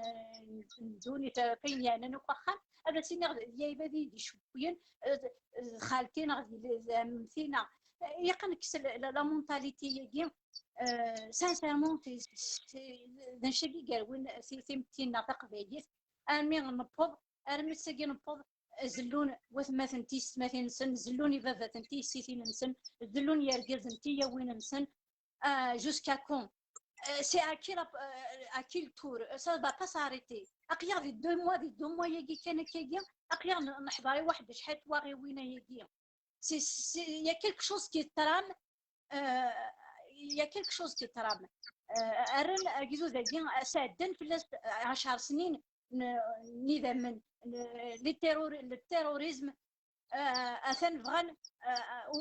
ddunit, ayen yeɛnan akk axxam, ad as-iniɣ d yayb ad iyi-d-icewwiyen, d xalti neɣ d ɛemmti neɣ, ilaq ad nekkes la mentalité-agi. Sincèrement, d anect-agi i yerwin timetti-nneɣ taqbaylit, armi newweḍ, armi s-agi newweḍ, zellun watmaten tiyessetmatin-nsen, zellun ibabaten tiyessitin-nsen, zellun yergazen tiyawin-nsen. Jusqu'à quand? C'est à qui le tour? Ça va pas s'arrêter. Aql-aɣ di deux mois, di deux mois-agi kan akkagi, aql-aɣ neḥḍer i waḥed acḥal twaɣiwin ayagi. Il y a quelque chose qui trame. Il y a quelque chose qui trame. Rran agdud-agi, sɛeddan fell-as ɛecr snin n idammen, le terrorisme. Atan bɣan,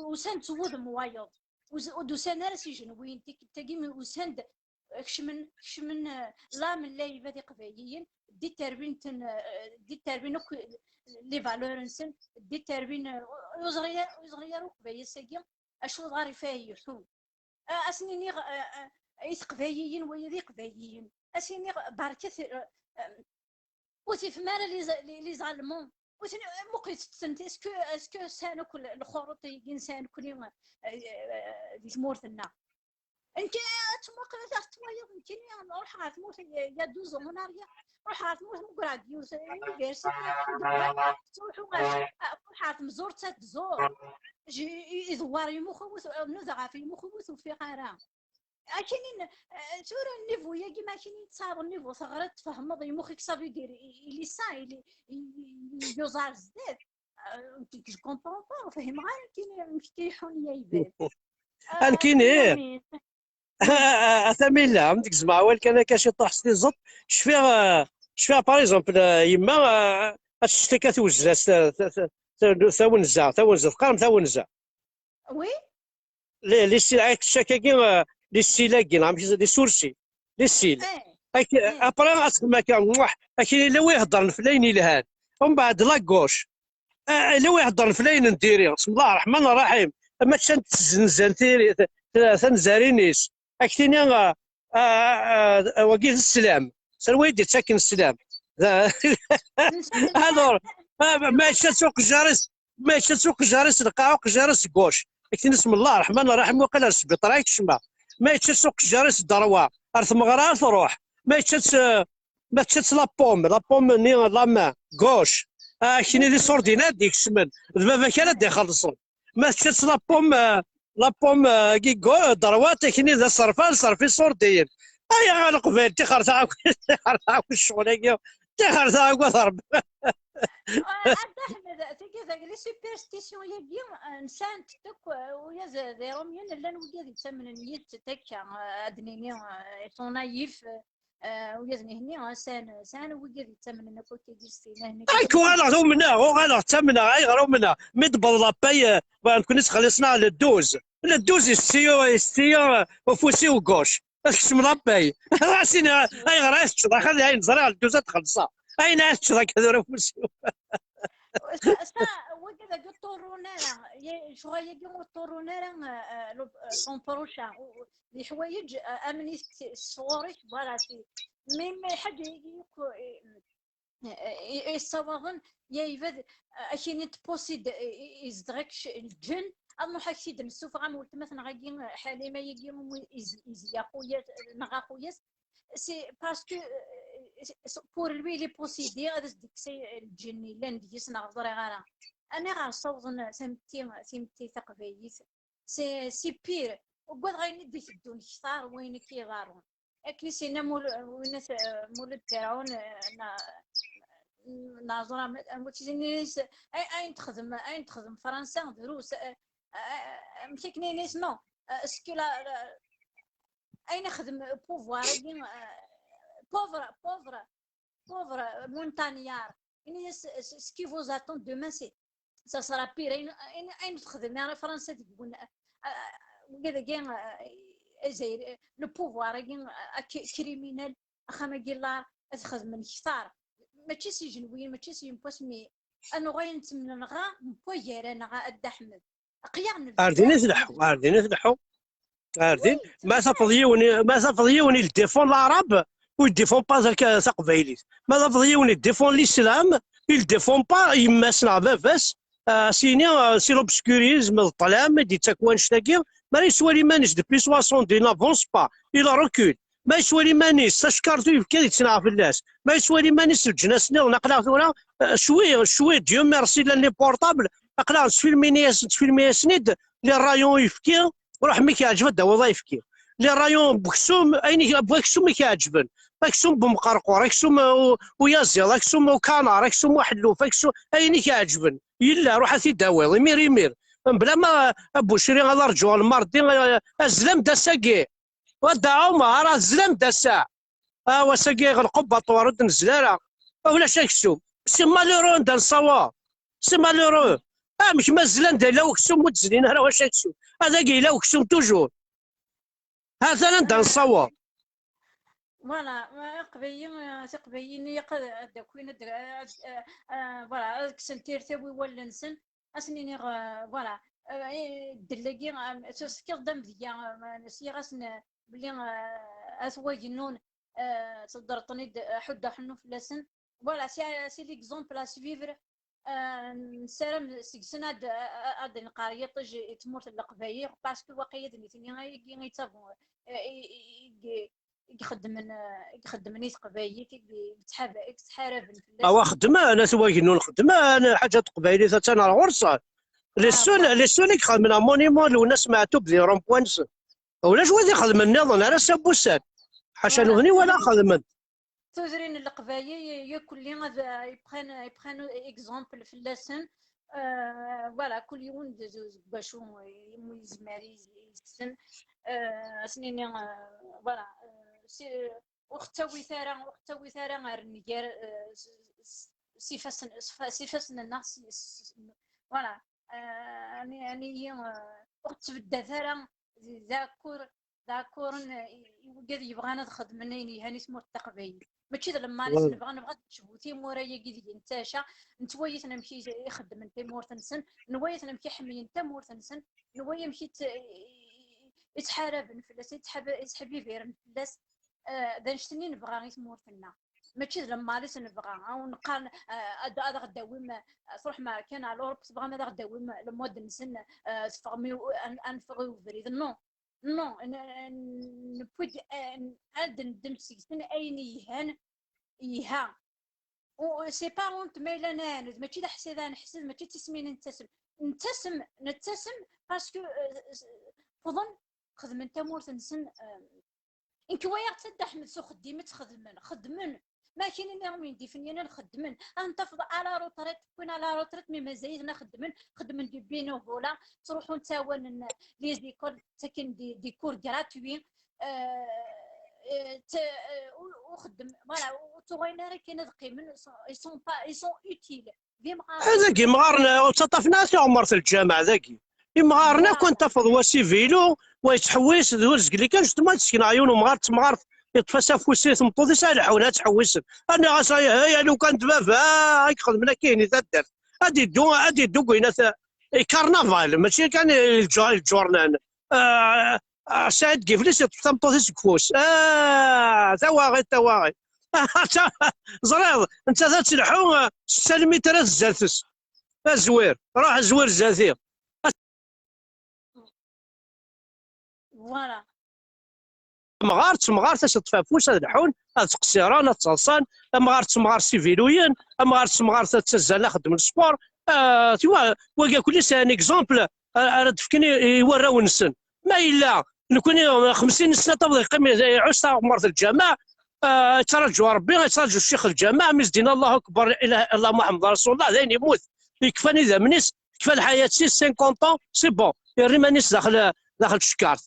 usan-d s wudem wayeḍ, ur d-usan ara s ijenwiyen. Tikkelt-agi usan-d, kecmen, kecmen l'âme n lɛibad iqbayliyen, diterwin-ten, diterwin akk les valeurs-nsen, diterwin, ur yeẓri ara ukbayli ass-agi acu dɣa ɣef ay iḥun. Ad sen-iniɣ i teqbayliyin, waya d iqbayliyen, ad sen-iniɣ berkat, ur tifem ara les Allemands. Muqlet-ten, est-ce que sɛan akk lxuruṭ-agi nesɛa nekkni di tmurt-nneɣ? Nekk ad tmuqlet ar twayeḍ, nekkini ruḥeɣ ɣer tmurt il y a douze ans en arrière, ruḥeɣ ɣer tmurt, mugreɣ-d yiwet université, ruḥeɣ ɣer tmeẓurt ad tẓur, idewwar yemux ur nudaɣ ɣef yemux ur t-ufiɣ ara. Akinin, tura nnivu-yagi ma akinin tesɛiḍ nnivu, teɣriḍ, tfehmeḍ, yemux-ik ça veut dire il est sain, il est, yuẓar zdat. Je comprends pas, ur fhimeɣ ara akinin amek akka iḥun yayban. Ankini. A Tamila, am deg zmeɣ awal kan akka ciṭuḥ s tiẓeṭ, cfiɣ, cfiɣ par exemple, yemma ad tectek ad twezzel tawenza, tawenza, teqqarem tawenza. Oui. Les cils, ay tecca-agi, les cils-agi, les sourcils, les cils. Après, ad txemmem akka, muah, akka yella wi iheddren fell-ayen yelhan. Umbeɛd la gauche, yella wi iheddren fell-ayen n diri. Bismillah ṛṛeḥman ṛṛaḥim. Ma ččant tzenzan tiri, tanzarin-is. Ad k-tini, wagi d sslam. Sani i d-yettakken sslam? Alors, ma yečča-tt uqejjar-is, ma yečča-tt uqejjar-is lqaɛ, uqejjar-is gauche, ad k-tini bismillah ṛṛeḥman ṛṛaḥim, waqil ar sbiṭar ay kecmeɣ. Ma yečča-tt uqejjar-is ddrewa, ar tmeɣra ar truḥ. Ma yečča-tt, ma tečča-tt la pomme, la pomme-nni la main gauche, ad k-tini d iṣurdiyen ad d-ikecmen, d baba-k ara d-ixellṣen. Ma tečča-tt la pomme, la pomme, euh, qui go-, droite, akini d aserfal, serfi ṣurdiyen. Ay, a Leqbayel, tixer taɛekkazt, tixer taɛekkazt ccɣel-agi, tixer taɛekkazt Rebbi. Ah, Dda Ḥmed, tigi d les superstitions-agi, euh, nsant akk, euh, ula d, d Iṛumyen llan wigad yettamnen yid-s akka, euh, ad d-nini, euh, ils sont naïfs, euh, euh, ula d nihni, euh, sɛan, sɛan wigad yettamnen akk akka s tin, nihni. Ay, uɣaleɣ umneɣ, uɣaleɣ ttamneɣ, ayɣer umneɣ? Mi d-tewweḍ la paye, euh, nekkni ttxelliṣen-aɣ le douze. Le douze, yessi, yessi, euh, ufus-iw gauche. Ad tkecmeḍ la paye. Ɣas ini, ayɣer ara teččeḍ? Axi d ayen ẓriɣ, le douze ad xellṣeɣ. Ayen ara teččeḍ akka tura ufus-iw. Sa, sa, wagi dagi ur ṭurrun ara, ye-, ccɣel-agi ur ṭurrun ara, euh, euh, le, euh, ton prochain. U-, u-, d leḥwayeǧ, euh, am nitni s-, sɣur-k, voilà, c'est, mais, mais lḥaǧa-agi yakk, euh, euh, euh, yessawaḍen, ya ibad, euh, akini tpusid, euh, euh, izdeɣ-ik c-, lǧen, ad nruḥ ak-t-id nessufeɣ am weltma-tneɣ-agi, euh, Ḥalima-agi, umi iz-, izya axuyas, neɣ axuyas, c'est parce que, euh, c'est, pour lui, il est possédé, ad as-d-ikkes lǧen yellan deg-s neɣ ẓriɣ ara. Aniɣer ssawḍen tametti, timetti taqbaylit? C'est, c'est pire. Ugadeɣ ayen i d-iteddun ktar n wayen i k-iḍarrun. Akken i s-yenna Mul-, winna t-, Mulud Ferɛun, eh, na-, neɛẓer am, am wakken i s-, ay-, ayen texdem, ayen texdem Fransa drus, eh, eh, amek akken i s-, non, eh, ce que la, la, ayen ixdem pouvoir-agi, eh, pauvre, pauvre, pauvre montagnard, ini-as, ce, ce qui vous attend demain, c'est, ça sera pire. Ayen, ayen, ayen texdem ara Fransa deg wen-, eh, eh, wigad-agi, eh, Azzayri, eh, le pouvoir-agi, eh, ak-, criminel, axxam-agi lar, ad xedmen ktar. Mačči s ijenwiyen, mačči s yimpwas, mi ad nuɣal nettemnenɣa n wagar-aneɣ, a Dda Ḥmed. Aql-aɣ nebda. Ar din i tleḥḥu, ar din i tleḥḥu. Ar din, ma tafeḍ yiwen, ma tafeḍ yiwen il défend l'arabe, ou il défend pas la, taqbaylit. Ma tafeḍ yiwen il défend l'islam, il défend pas yemma-s neɣ baba-s, euh, sini, euh, c'est l'obscurisme, d ṭṭlam, i d-yettak wannect-agi, ma yettwali iman-is depuis soixante, il n'avance pas, il recule. Ma yettwali iman-is, tacekkaṛt uyefki ad yettnaɣ fell-as. Ma yettwali iman-is leǧnas-nniḍen, aql-aɣ tura, euh, cwi, cwi, Dieu merci, llan les portables, aql-aɣ nettfilmi-as-, nettfilmi-asen-id, les rayons uyefki, ruḥ mi k-yeɛǧeb ad d-tawiḍ ayefki. Les rayons n weksum, ayen i, n waksum i k-iɛeǧben. Aksum n umqerqur, aksum u-, uyaziḍ, aksum ukanar, aksum uḥelluf, aksum, ayen i k-iɛeǧben. Yella, ruḥ ad t-id-tawiḍ, imir, imir. Mebla ma, a Bucri, ad rǧuɣ lmardi, a-, azlam-d ass-agi. Wadda Ɛumar, azlam-d ass-a. Ah, wass-agi iɣleq ubaṭwar, ur d-nezli ara. Ah, ulac aksum. C'est malheureux anda nessawaḍ. C'est malheureux. Amek ma zlan da yella uksum ur d-zlin ara, wac aksum? Adagi yella uksum toujours. Ha-t-an anda nessawaḍ. Voilà, ma Iqbayliyen, eh, Tiqbayliyin, ilaq ad, ad d-akin, ad, ad, eh, eh, voilà, ad kksen tirtaw i wallen-nsen, ad sen-iniɣ, eh, voilà, eh, eh, ddel-agi, eh, tefkiḍ-d amedya, eh, sliɣ-asen, eh, belli, eh, at wagennun, eh, teddreḍ-ten-id, eh, ḥuddeɣ ḥennu fell-asen. Voilà, c'est, c'est l'exemple à suivre. Euh, nessaram seg-sen ad, ad, ad nqer yiṭij i tmurt n Leqbayel, parce que waqila d nitni ayagi i ttabu-, i, i, i, i ixeddmen, i ixeddmen i teqbaylit, i yettḥaba-, i yettḥaraben fell-as. Awa xedmen, at wagennun xedmen, ḥaǧa n teqbaylit attan ar ɣur-sen. Les seuls, les seuls i ixedmen un monument Lwennas Meɛtub di rond-point-nsen. Ulac wid ixedmen nniḍen ara s abussan. Ḥaca nutni wala xedmen. Tudrin n Leqbayel, y-, yakulli ad, euh, ils prennent, ils prennent exemple fell-asen. Euh, voilà, kul yiwen d, d, deg wacu, euh, imu yezmer i, i yessen. Euh, ad s-nini, euh, voilà, euh, si, ur ɣ-ttawit ara, ur ɣ-ttawit ara ar nnger, euh, s, s, s ifassen, s ifa-, s ifassen-nneɣ, si, s, s, voilà. Euh, ani, ani, euh, ur ɣ-ttbeddat ara d, d akur, d akuren, eh, i, i wigad yebɣan ad xedmen ayen yelhan i tmurt taqbaylit. Mačči d lemmal i s-nebɣa, nebɣa ad necbu timura-agi deg netta, aca, nettwali-ten amek i, i xeddmen tamurt-nsen, nwali-ten amek i ḥemmlen tamurt-nsen, nwali amek i tt-, i, i, i ttḥaraben fell-as, i ttḥab-, i ttḥebibiren fell-as. Eh, d annect-nni nebɣa i tmurt-nneɣ. Mačči d lemmal i s-nebɣa. Aw neqqar, eh, ad, ad aɣ-d-tawim, eh, truḥem ar kan ar l'Europe, tebɣam ad aɣ-d-tawim le mode-nsen, eh, teffɣem i u-, ad, ad neffeɣ i ubrid. Non. Non, n-, n-, newwi-d, eh, ad neddem seg-sen ayen yelhan, yelha. U, c'est pas honte ma yella nɛaned, mačči d aḥsad ara neḥsed, mačči d tismin i nettasem. Nettasem, nettasem parce que, eh, s-, Wwḍen, xedmen tamurt-nsen. Eh, nekk walaɣ-tt a Dda Ḥmed s uxeddim i tt-xedmen. Xedmen. Ma kinin iɣmien d ifenyanen xeddmen. Ad n-tafeḍ à la retraite, wwin à la retraite, mais mazal-iten xeddmen. Xeddmen du bénévolat, ttruḥun ttawanen les écoles, ttaken des, des cours gratuits. Euh, euh, t-, euh, u, u xeddem, voilà, u, u tuɣalen ara kan ad qqimen, ils sont, ils sont pas, ils sont utiles. D imɣaren. Dagi imɣaren, ur ttaṭṭafen ara tiɣemmert n lǧameɛ dagi. Imɣaren akk, voilà, ad n-tafeḍ wa s ivilu, wa yettḥewwis, d ur zgel kan, justement, ad d-sekneɣ yiwen umɣar d temɣart, yeṭṭef-as afus i tmeṭṭut-is, ad leḥḥun, ad ttḥewwisen. Ad nniɣ-as, ay, ay, a lukan d baba, ay ixedmen akka ihi taddart. Ad iddu, ad iddu deg winat, i karnaval, mačči kan i lǧu-, lǧurnan. Ah, ah, Saɛid Giflis yeṭṭef tameṭṭut-is deg ufus. Ah, tawaɣit, tawaɣit. Ẓriɣ, nettat ad tleḥḥu, ah, setta lmitrat zdat-s. Azwir, ruḥ azwir zdat-i. Voilà. Amɣar d temɣart ad s-yeṭṭef afus, ad leḥḥun, ad ttqeṣṣiren, ad ttaḍsan, amɣar d temɣart s iviluyen, amɣar d temɣart ad ttazzalen, ad xeddmen sport. Ah, tu vois, wagi akk-nni c'est un exemple, ah, ara d-fken i, i warraw-nsen. Ma yella, nekni xemsin sna tabḍ yeqqim iɛuss taɣemmart n lǧameɛ, ah, yettṛaǧu Ṛebbi, yettṛaǧu ccix n lǧameɛ, mi s-d-yenna Allahu Akbar, la ilaha illallah Muḥemmed Rasulullah, d ayen yemmut. Yekfan idammen-is, tekfa lḥayat-is, cinquante ans, c'est bon. Yerra iman-is daxel, daxel tcekkart.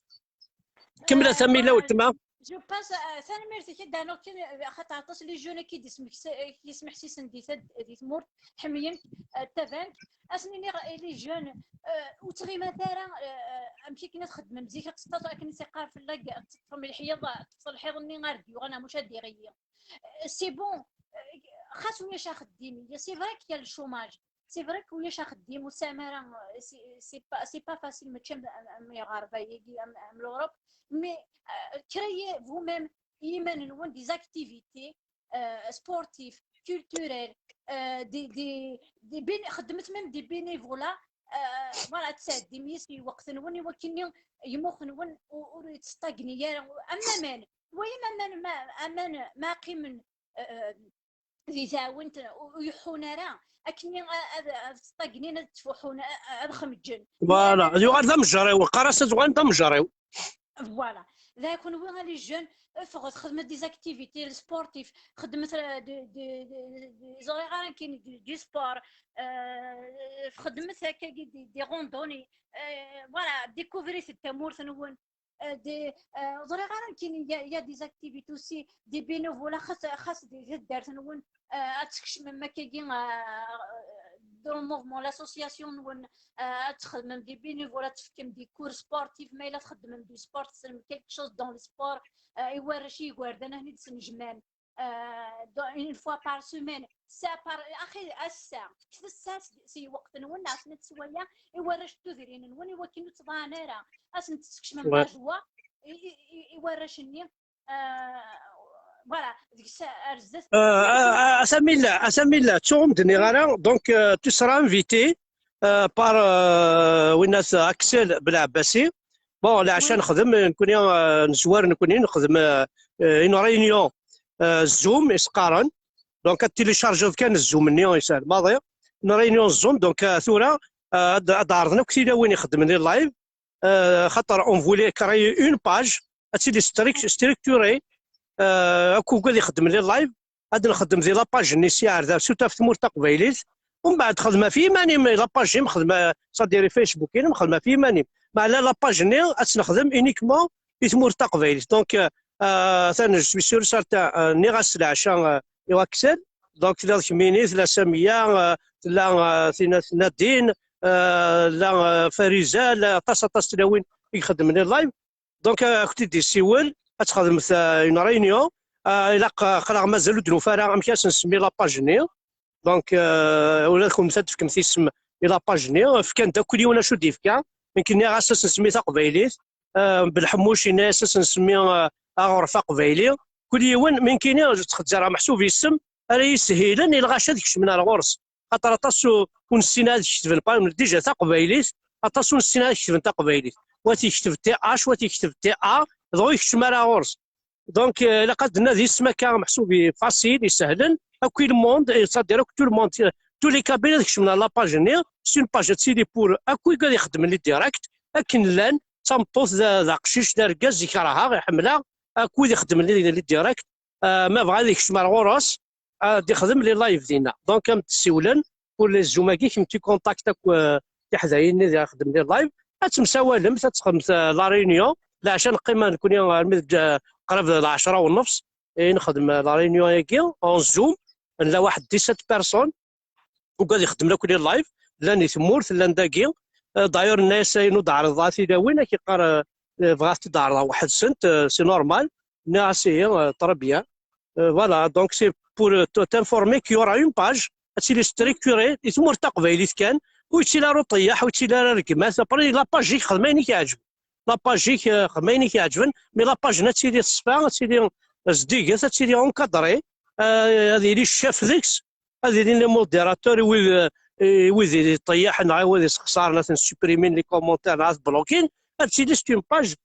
Kemmlet, euh, a Mila, voilà, weltma. Je pense, euh, tanemmirt-ik, ad d-rnuɣ kan, euh, xaṭer aṭas les jeunes i d-ismeḥsisen di tad-, di tmurt, ḥemmlen, euh, tabank. Ad sen-iniɣ i les jeunes, euh, ur ttɣimat ara, euh, amek akken ad xeddmem zik, ad teṭṭfeḍ akken i s-iqqar fell-ak, ad teṭṭfem lḥiḍ, ad teṭṭfeḍ lḥiḍ-nni ar d-yuɣal, neɣ mačči ad d-iɣelli. Euh, c'est bon, euh, xas ulac axeddim, c'est vrai qu'il y a le chômage, c'est vrai que ulac axeddim, ur tesɛim ara, c'est, c'est pas, c'est pas facile, mačči am, am, am iɣerba-agi, am, am l'Europe, mais, euh, créez vous-même i yiman-nwen des activités, euh, sportives, culturelles, euh, des, des, des béné-, xeddmet même des bénévolats, euh, voilà, ad tesɛeddim yis lweqt-nwen i wakken yemux-nwen ur, ur yettstagni ara, am aman. Twalam aman ma, aman ma qqimen, euh, di taɛwint, ur, ur yeḥḥun ara, akken ad, ad, ad stagnin, ad ttfuḥun, a-, a-, ad xemǧen. Voilà, ad yuɣal d amejriw, qqar-as ad uɣalen d amejriw. Voilà. D kunwi a les jeunes, ffɣet, xedmet des activités sportives, xedmet, euh, de, de, de, de, ẓriɣ ara nekkini, du, du sport, euh, xedmet akkagi des, des randonnées, euh, voilà, découvrit tamurt-nwen. Euh, des, euh, ẓriɣ ara nekkini, il y a, il y a des activités aussi, des bénévolats, xas, xas di, di taddart-nwen, euh, ad tkecmem akkagi, euh, dans le mouvement, l'association-nwen, euh, ad txedmem des bénévolats, ad tefkem des cours sportifs, ma yella txeddmem du sport, tessnem quelque chose dans le sport, euh, i warrac, i yigerdan, ad ten-id-snejmam, euh, dans, une fois par semaine, ça par, axi, ass-a, tekkes ass s, s lweqt-nwen, neɣ snat sswayeɛ, i warrac n tudrin-nwen, i wakken ur ttḍaɛen ara, ad sen-teskecmem, ouais, la joie i, i, i, i warrac-nni. Euh, voilà, deg-s ar zdat. Euh, a, a, a Samila, a Samila, ttuɣ ur m-d-nniɣ ara, donc, euh, tu seras invité, euh, par, euh, winna-t Axel Belɛebbasi. Bon, leɛca, oui, nexdem, nekkni, euh, nezwar, nekkni nexdem, euh, euh, une réunion, euh, Zoom, i s-qqaren. Donc, ad téléchargeḍ kan Zoom-nni, yeshel maḍi. Une réunion Zoom, donc, euh, tura, euh, ad, ad ɛerḍen akk tilawin ixeddmen les lives. Euh, xaṭer on voulait créer une page, ad tili strict-, structurée, euh, akk ugad ixeddmen les lives, ad nxeddem di la page-nni s yiɛerda, surtout ɣef tmurt taqbaylit. Umbeɛd xedm ɣef yiman-im la page-im, xedm, c'est-à-dire Facebook-inem, xedm ɣef yiman-im. Meɛna la page-nni ad tt-nexdem uniquement i tmurt taqbaylit. Donc, euh, euh, atan, je suis sûr certain, euh, nniɣ-as leɛca, euh, i Axel. Donc, tella d kemmini, tella Samiya, euh, tella, euh, tinna Nadine, euh, la, euh, Fariza, la aṭas, aṭas tlawin i ixeddmen les lives. Donc, euh, ad kent-id-yessiwel, ad txedmet, euh, une réunion. Euh, ilaq, euh, aql-aɣ mazal ur d-nufi ara amek ad s-nsemmi la page-nni. Donc, euh, ula d kennemti ad d-tefkemt isem i la page-nni. Fkan-d akk yiwen acu d-yefka. Nekk nniɣ-as ad s-nsemmi Taqbaylit. Euh, Belḥemmuc yenna-as ad s-nsemmi, euh, Aɣref Aqbayli. Kul yiwen, mi nekkini ttxezzreɣ meḥsub yessem ara yi-shellen i lɣaci ad kecmen ar ɣur-s. Xaṭer aṭas ur, ur nessin ad ketben, par exemple, déjà taqbaylit, aṭas ur nessin ad ketben taqbaylit. Wa t-yekteb T H, wa t-yekteb T A, dɣa ur yekcem ara ɣur-s. Donc, euh, ilaq ad d-nadi isem akka meḥsub i facile, isehlen, akk i le monde, c'est-à-dire akk tout le monde, euh, tous les Kabyles ad kecmen ar la page-nni, c'est une page ad tili pour akk wigad ixeddmen les directs, akken llan, tameṭṭut, d, d aqcic, d argaz, ikerheɣ, iḥemmleɣ, akk wid ixeddmen les, les directs, euh, ma bɣa ad ikcem ar ɣur-s, ad ixdem les lives dinna. Donc, am d-siwlen, pour les Zoom-agi, kemm tu contact akk, euh, tiḥdayin-nni di ixeddmen les lives, ad temsawalem, ad texdem, euh, la réunion, leɛca neqqim nekkni armi d, euh, qrib d lɛecra u nnefs, i nexdem, euh, la réunion-agi en Zoom, nella waḥed dix-sept personnes, ugad ixeddmen akk les lives, llan di tmurt, llan dagi. Euh, d'ailleurs, nna-yas ayen ur d-ɛriḍeḍ ara tilawin, ad k-iqqar, euh, euh, bɣiɣ ad t-id-ɛerḍeɣ weḥd-sent, euh, c'est normal. Nniɣ-as ihi, euh, très bien. Euh, voilà, donc c'est pour, euh, t-, t'informer qu'il y aura une page, ad tili structurée i tmurt taqbaylit kan, ur yettili ara uṭeyyeḥ, ur yettili ara rregmat. Après, la page-ik xdem ayen i k-iɛeǧben. La page-ik, euh, xdem ayen i k-iɛeǧben, mais la page-nni ad tili teṣfa, ad tili zeddiget, ad tili encadrée, euh, ad yili ccaf deg-s, ad ilin les modérateurs i wid, i wid iṭeyyaḥen neɣ i wid isexsaren, ad ten-supprimin les commentaires neɣ ad blokin, ad tili c'est une page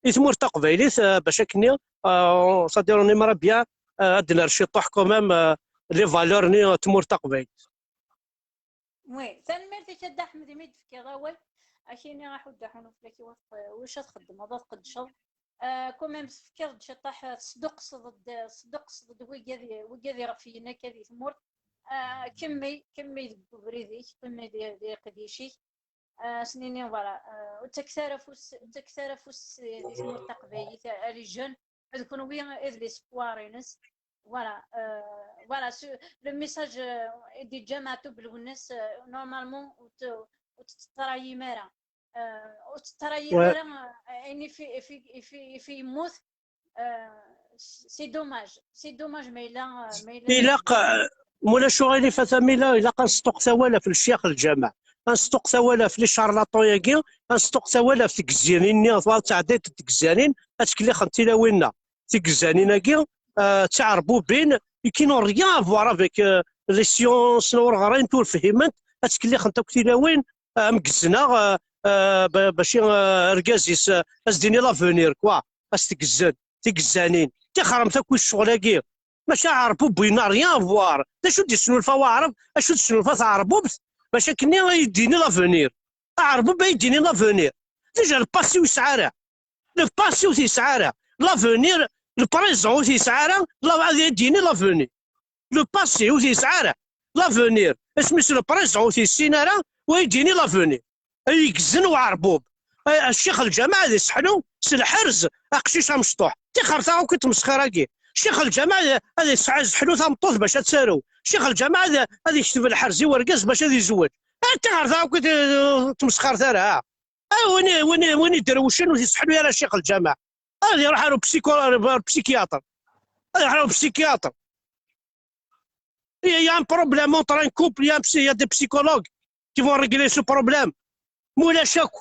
i tmurt taqbaylit, euh, bac akkenni, euh, c'est-à-dire on aimerait bien, euh, ad d-nerr ciṭuḥ quand même, euh, les valeurs-nni n tmurt taqbaylit. Oui, tanemmirt-ik a Dda Ḥmed imi d-tefkiḍ awal. Akini aḥuddu aḥunu fell-ak i wat-, wac ad txeddmeḍ, ad tqeddceḍ. Euh, quand même, tefkiḍ-d ciṭuḥ, tesduqqseḍ-d, tesduqqseḍ-d wigad, wigad iɣef yenna akka di tmurt. Euh, kemmel, kemmel deg ubrid-ik, kemmel di, di leqdic-ik. Euh, s-nini, voilà, euh, ur ttakket ara afus, ur ttakket ara afus di tmurt taqbaylit, a les jeunes, d kenwi i d l'espoir-ines. Voilà, euh, voilà, ce, le message, euh, i d-yeǧǧa Maɛtub Lwennas, euh, normalement, ur t-, ur t-tettrayim ara. Euh, ur tettrayim Ouais. Ara, euh, ayen i fi, i fi, i fi, i fi yemmut, euh, c'est dommage, c'est dommage, ma yella, euh, ma yella Ilaq, euh, ma ulac uɣilif a Tamila, ilaq ad nesṭuqet awal ɣef lecyax lǧameɛ, ad nesṭuqet awal ɣef les charlatans-agi, ad nesṭuqet awal ɣef tgezzanin-nni, twa tɛeddayt n tgezzanin, ad ttkellixent tilawin-nneɣ. Tigezzanin-agi, euh, d tiɛerbubin, qui n'ont rien à voir avec, euh, les sciences, ur ɣrint, ur fhiment, ad ttkellixent akk tilawin, euh, am gezzen-aɣ, euh, euh, ba-, bac, euh, argaz-is, euh, ad s-d-ini l'avenir, quoi, ad s-tgezzen, tigezzanin, tixremt akk i ccɣel-agi. Maca aɛerbub-agi n'a rien à voir. D acu d-yesnulfa waɛreb, acu d-tesnulfa tɛerbubt, bac akkenni ay d-yini l'avenir. Aɛerbub ay d-yini l'avenir. Déjà le passé ur yesɛi ara. Le passé ur t-yesɛi ara. L'avenir, le présent ur t-yesɛi ara, la-, ad d-yini l'avenir. Le passé ur t-yesɛi ara. L'avenir, isem-is le présent ur t-yessin ara, wa ad d-yini l'avenir. Ay igezzen uɛerbub. Ay, ccix lǧameɛ ad iseḥlu s lḥerz, aqcic amecṭuḥ. Tixret-aɣ akk i tmesxir-agi. Ccix lǧameɛ ad, ad isɛa, iseḥlu tameṭṭut bac ad tarew. Ccix lǧameɛ ad, ad ikteb lḥerz i wergaz bac ad izewweǧ. Ay, tixret-aɣ akk i t-, tmesxirt ara. Ay, win i, win i, win iderwicen ur t-iseḥlu ara ccix lǧameɛ. Ad iruḥ ar upsiko-, ar upsikyatr. Ad iruḥ ar upsikyatr. Il y a un problème entre un couple, il y a un psy-, il y a des psychologues qui vont régler ce problème. Ma ulac akk,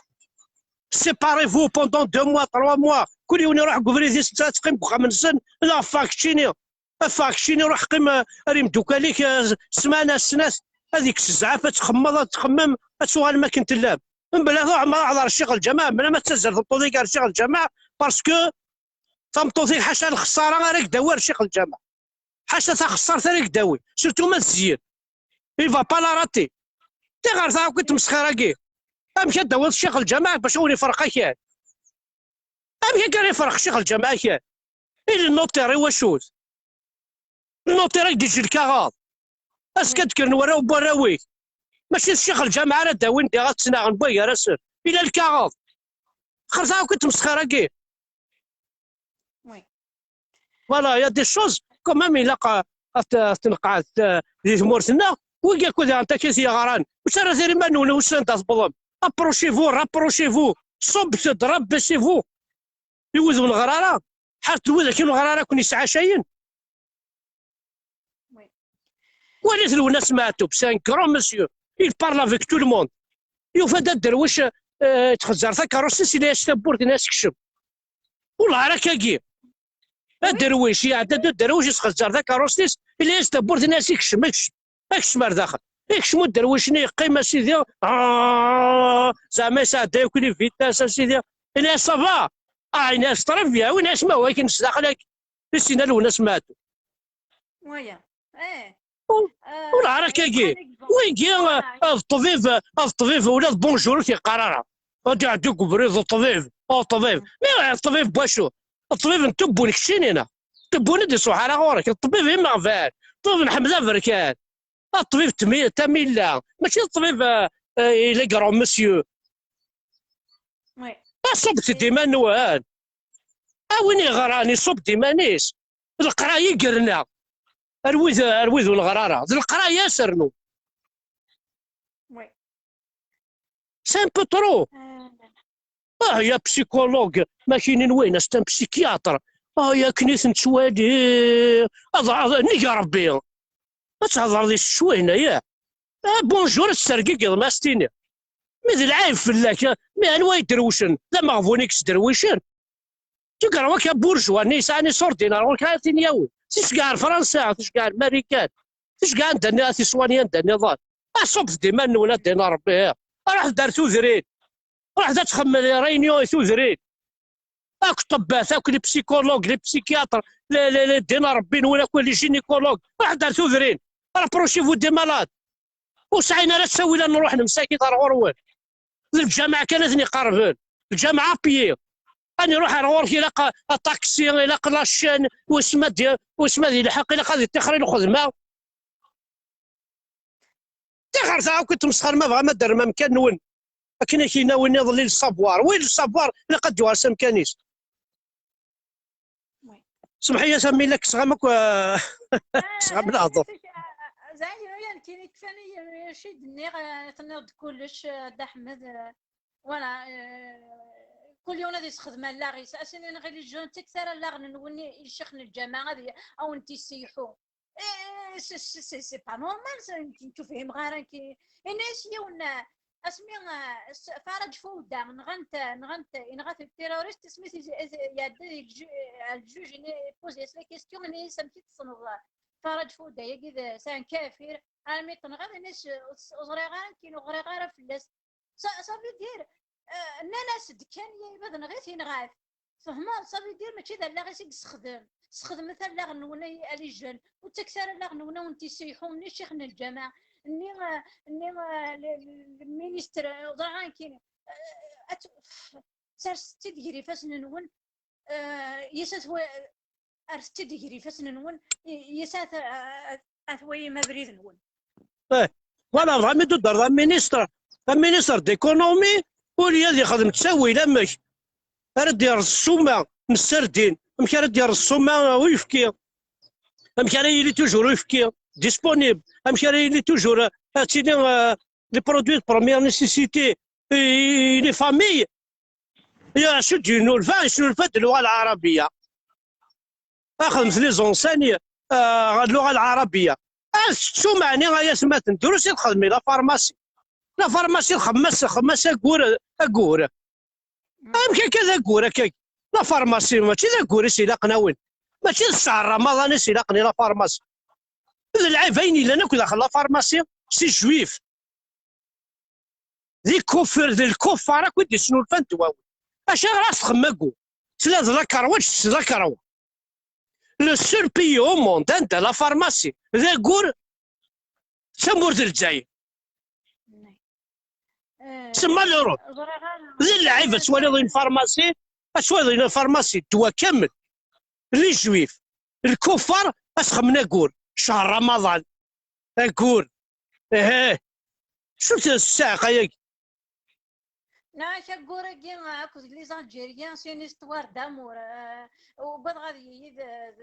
séparez-vous pendant deux mois, trois mois. Kul yiwen iruḥ deg ubrid-is, netta teqqim deg uxxam-nsen, neɣ ffeɣ keččini. Ffeɣ keččini, ruḥ qqim, eh, ar imeddukal-ik, eh, ssmana, snat, ad ikkes zzɛaf, ad txemmeḍ, ad txemmem, ad tuɣalem akken tellam. Mebla tuɣ ma aḥḍer ccix lǧameɛ, mebla ma tettazer tmeṭṭut-ik ar ccix lǧameɛ, parce que tameṭṭut-ik ḥaca lexṣara ara k-d-tawi ar ccix lǧameɛ. Ḥaca taxeṣṣart ara k-d-tawi, surtout ma tezyen. Il va pas la rater. Tixret-aɣ akk i tmesxir-agi. Amek ad d-tawiḍ ccix lǧameɛ bac ad wen-ifreq akal? Amek akka ara ifreq ccix lǧameɛ akal? I le notaire i wacu-t? Le notaire ad k-d-yeǧǧ lkaɣeḍ. Azekka ad d-kkren warraw n warraw-ik. Mačči d ccix lǧameɛ ara d-awin diɣ ad ttnaɣen wway gar-asen. Ila lkaɣeḍ. Xerta akk i tmesxir-agi. Oui. Voilà, il y a des choses quand même ilaq a, a t-, a t-nqeɛd, euh, di tmurt-nneɣ. Wigi akk diɣen takit yeɣran. Ur ttara tira iman-nwen, wissen anda tewwḍem. Approchez-vous, rapprochez-vous. Ṣubbet-d, rabaissez-vous. I wid ur neɣri ara. Ḥaret d widak i neɣri ara ken-yesɛacayen. Oui. Walit Lwennas Meɛtub, c'est un grand monsieur. Il parle avec tout le monde. Yufa-d aderwic, euh, yettxezzar takeṛṛust-is, ila-yas tawwurt, yenna-yas kcem. Ur neɣri ara akkagi. Aderwic, iɛedda-d uderwic, yettxezzar takeṛṛust-is, ila-yas tawwurt, yenna-yas ikcem, ikcem. Ikcem ar daxel. Ikcem uderwic-nni, yeqqim, a sidi, ah, zeɛma yesɛedda yakk les vitesses, a sidi. Yenna-yas ça va. Ah, yenna-yas très bien, yenna-yas ma wa akken s daxel-agi. I s-yenna Lwennas Meɛtub. Waya. Eh. Ur neɣri ara akkagi. Wigi, euh, d ṭṭbib, d ṭṭbib, ula d bonjour ur t-yeqqar ara. Ad iɛeddi deg ubrid d ṭṭbib. Oh, ṭṭbib. Mi ṭṭbib n wacu? Ṭṭbib n tubbun keččini, neɣ? Tubbun ur d-iṣuḥ ara ɣur-k. Ṭṭbib imeɣban. Ṭṭbib n Ḥmed Aberkan. A ṭṭbib tmi-, Tamilla. Mačči d ṭṭbib, eh, eh, il est grand monsieur. Oui. Aṣubbet-d iman-nwen. A win yeɣran, iṣubb-d iman-is. D leqraya i yerna. Ar wid, ar wid ur neɣri ara. D leqraya i s-rnu. Oui. C'est un peu trop. Euh, Ah, ya psychologue, ma kinin win, c'est un psychiatre. Ah, ya akken i ten-ttwali. Ad, ad, nnig Ṛebbi. Ad thedreḍ i ccwayna, ya. Ah, bonjour, ad tergigiḍ ma s-tini. Mi d lɛayb fell-ak, ah, mi anwa i drewcen? D ameɣbun i yesderwicen. Tugar waka burjwa-nni yesɛan iṣurdinar ɣur-k ara tin-yawi. Ticeggeɛ ar Fransa, ticeggeɛ ar Marikan, ticeggeɛ anda nniɣ tiswani anda nniḍen. Aṣubbet-d iman-nwen a ddin Ṛebbi. Ruḥet-d ar tudrin. Ruḥet ad txemmem les réunions i tudrin. Akk ṭṭebbat, akk les psychologues, les psychiatres, les, les, les ddin Ṛebbi-nwen, akk les gynécologues. Ruḥet-d ar tudrin. Rapprochez-vous des malades. Ur sɛin ara ttawil ad nruḥ nemsakit ar ɣur-wen. D lǧameɛ kan ad ten-iqerben. Lǧameɛ à pied. Ad nruḥ ar ɣur-k, ilaq aṭaksi, ilaq la chaîne, wis ma d-, wis ma d-ilḥeq, ilaq ad iṭixer i lxedma. Tixer ta akk i tmesxer ma bɣam ad d-terrem amkan-nwen. Akken ak-yenna win iḍelli le savoir. Oui, le savoir, ilaq ad d-yuɣal s amkan-is. Oui. Semḥ-iyi a Sami, la kkseɣ-am akk, ah, kkseɣ-am leɛḍer. Zeɛma yan kini kfan acu i d-nniɣ, eh, tenniḍ-d kullec, eh, Dda Ḥmed, eh, voilà, eh, kul yiwen ad yessexdem allaɣ-is. Asin inɣil ijun, ttakket ara allaɣen-nwen i ccix n lǧameɛ ad y-, a wen-t-isseyḥu. Eh, c'est, c'est, c'est, c'est pas normal, ça, ur fhimeɣ ara. Ini-as yiwen, eh, asmi, eh, s-, Faraj Fouda, nɣant, nɣant, yenɣa-t terroriste, asmi t-, t-, iɛedda di lju-, eh, ljuj, ini, poser-as la question, ini-as amek i tessneḍ, eh, Faraj Fouda, yagi d, c'est un kafir, armi t-nɣiḍ, ini-as, ur ẓriɣ ara, nekkin ur ɣriɣ ara fell-as. Ça, ça veut dire, euh, nnan-as-d kan, ya, ma d nɣi-t, inɣa-t. Tfehmeḍ? Ça veut dire, mačči d allaɣ-is i yessexdem. Sxedmet allaɣ-nwen ay, a les jeunes. Ur ttakket ara allaɣ-nwen a wen-t-isseyḥu, nni ccix n lǧameɛ, nni, euh, nni, euh, le, le, le ministre, euh, ẓriɣ ayen kini. Euh, at-, serset-tt-id gar ifassen-nwen. Eh, yes, at wa-, rret-tt-id gar ifassen-nwen, i-, yes, at, at, at wayim abrid-nwen. Eh, voilà, bɣa mi d-udder d aministr, aministr d'économie, ur yad yexdem ttawil amek ara d-yerẓ ssuma n sserdin, amek ara d-yerẓ ssuma n uyefki, amek ara yili toujours uyefki disponible, amek ara yili toujours, eh, ad tili, eh, les produits de première nécessité, eh, les familles. Ya, acu d-yennulfa? Yesnulfa-d lluɣa lɛarabiya. Axdemt les enseignes, ah, lluɣa lɛarabiya. Ad tettum, ɛni, ay atmaten, drus i txedmi la pharmacie. La pharmacie txemmem-as, txemmem-as aggur, aggur. Amek akka d aggur akka? La pharmacie mačči d aggur i s-ilaqen a win. Mačči d ccehṛ Ramaḍan i s-ilaqen i la pharmacie. D lɛib ayen yellan akk daxel la pharmacie, c'est juif. D ikuffer, d lkuffar akk i d-yesnulfan ddwawi. Acu ara s-txemmem aggur? Tella d lakarwa, ǧǧet-tt d lakarwa. Le seul pays au monde anda la pharmacie d aggur, d tamurt n Lezzayer. C'est malheureux. D lɛib ad twaliḍ une pharmacie, ad twaliḍ une pharmacie ddwa kamel. Les juifs, lkuffar, ad s-xemmen aggur. Ccehṛ Ramaḍan. Aggur. Ehe. Acu-t ssiɛqa-yagi? Neɣ ak aggur-agi akked les Algériens, c'est une histoire d'amour. Euh, ugadeɣ ad yili d, d,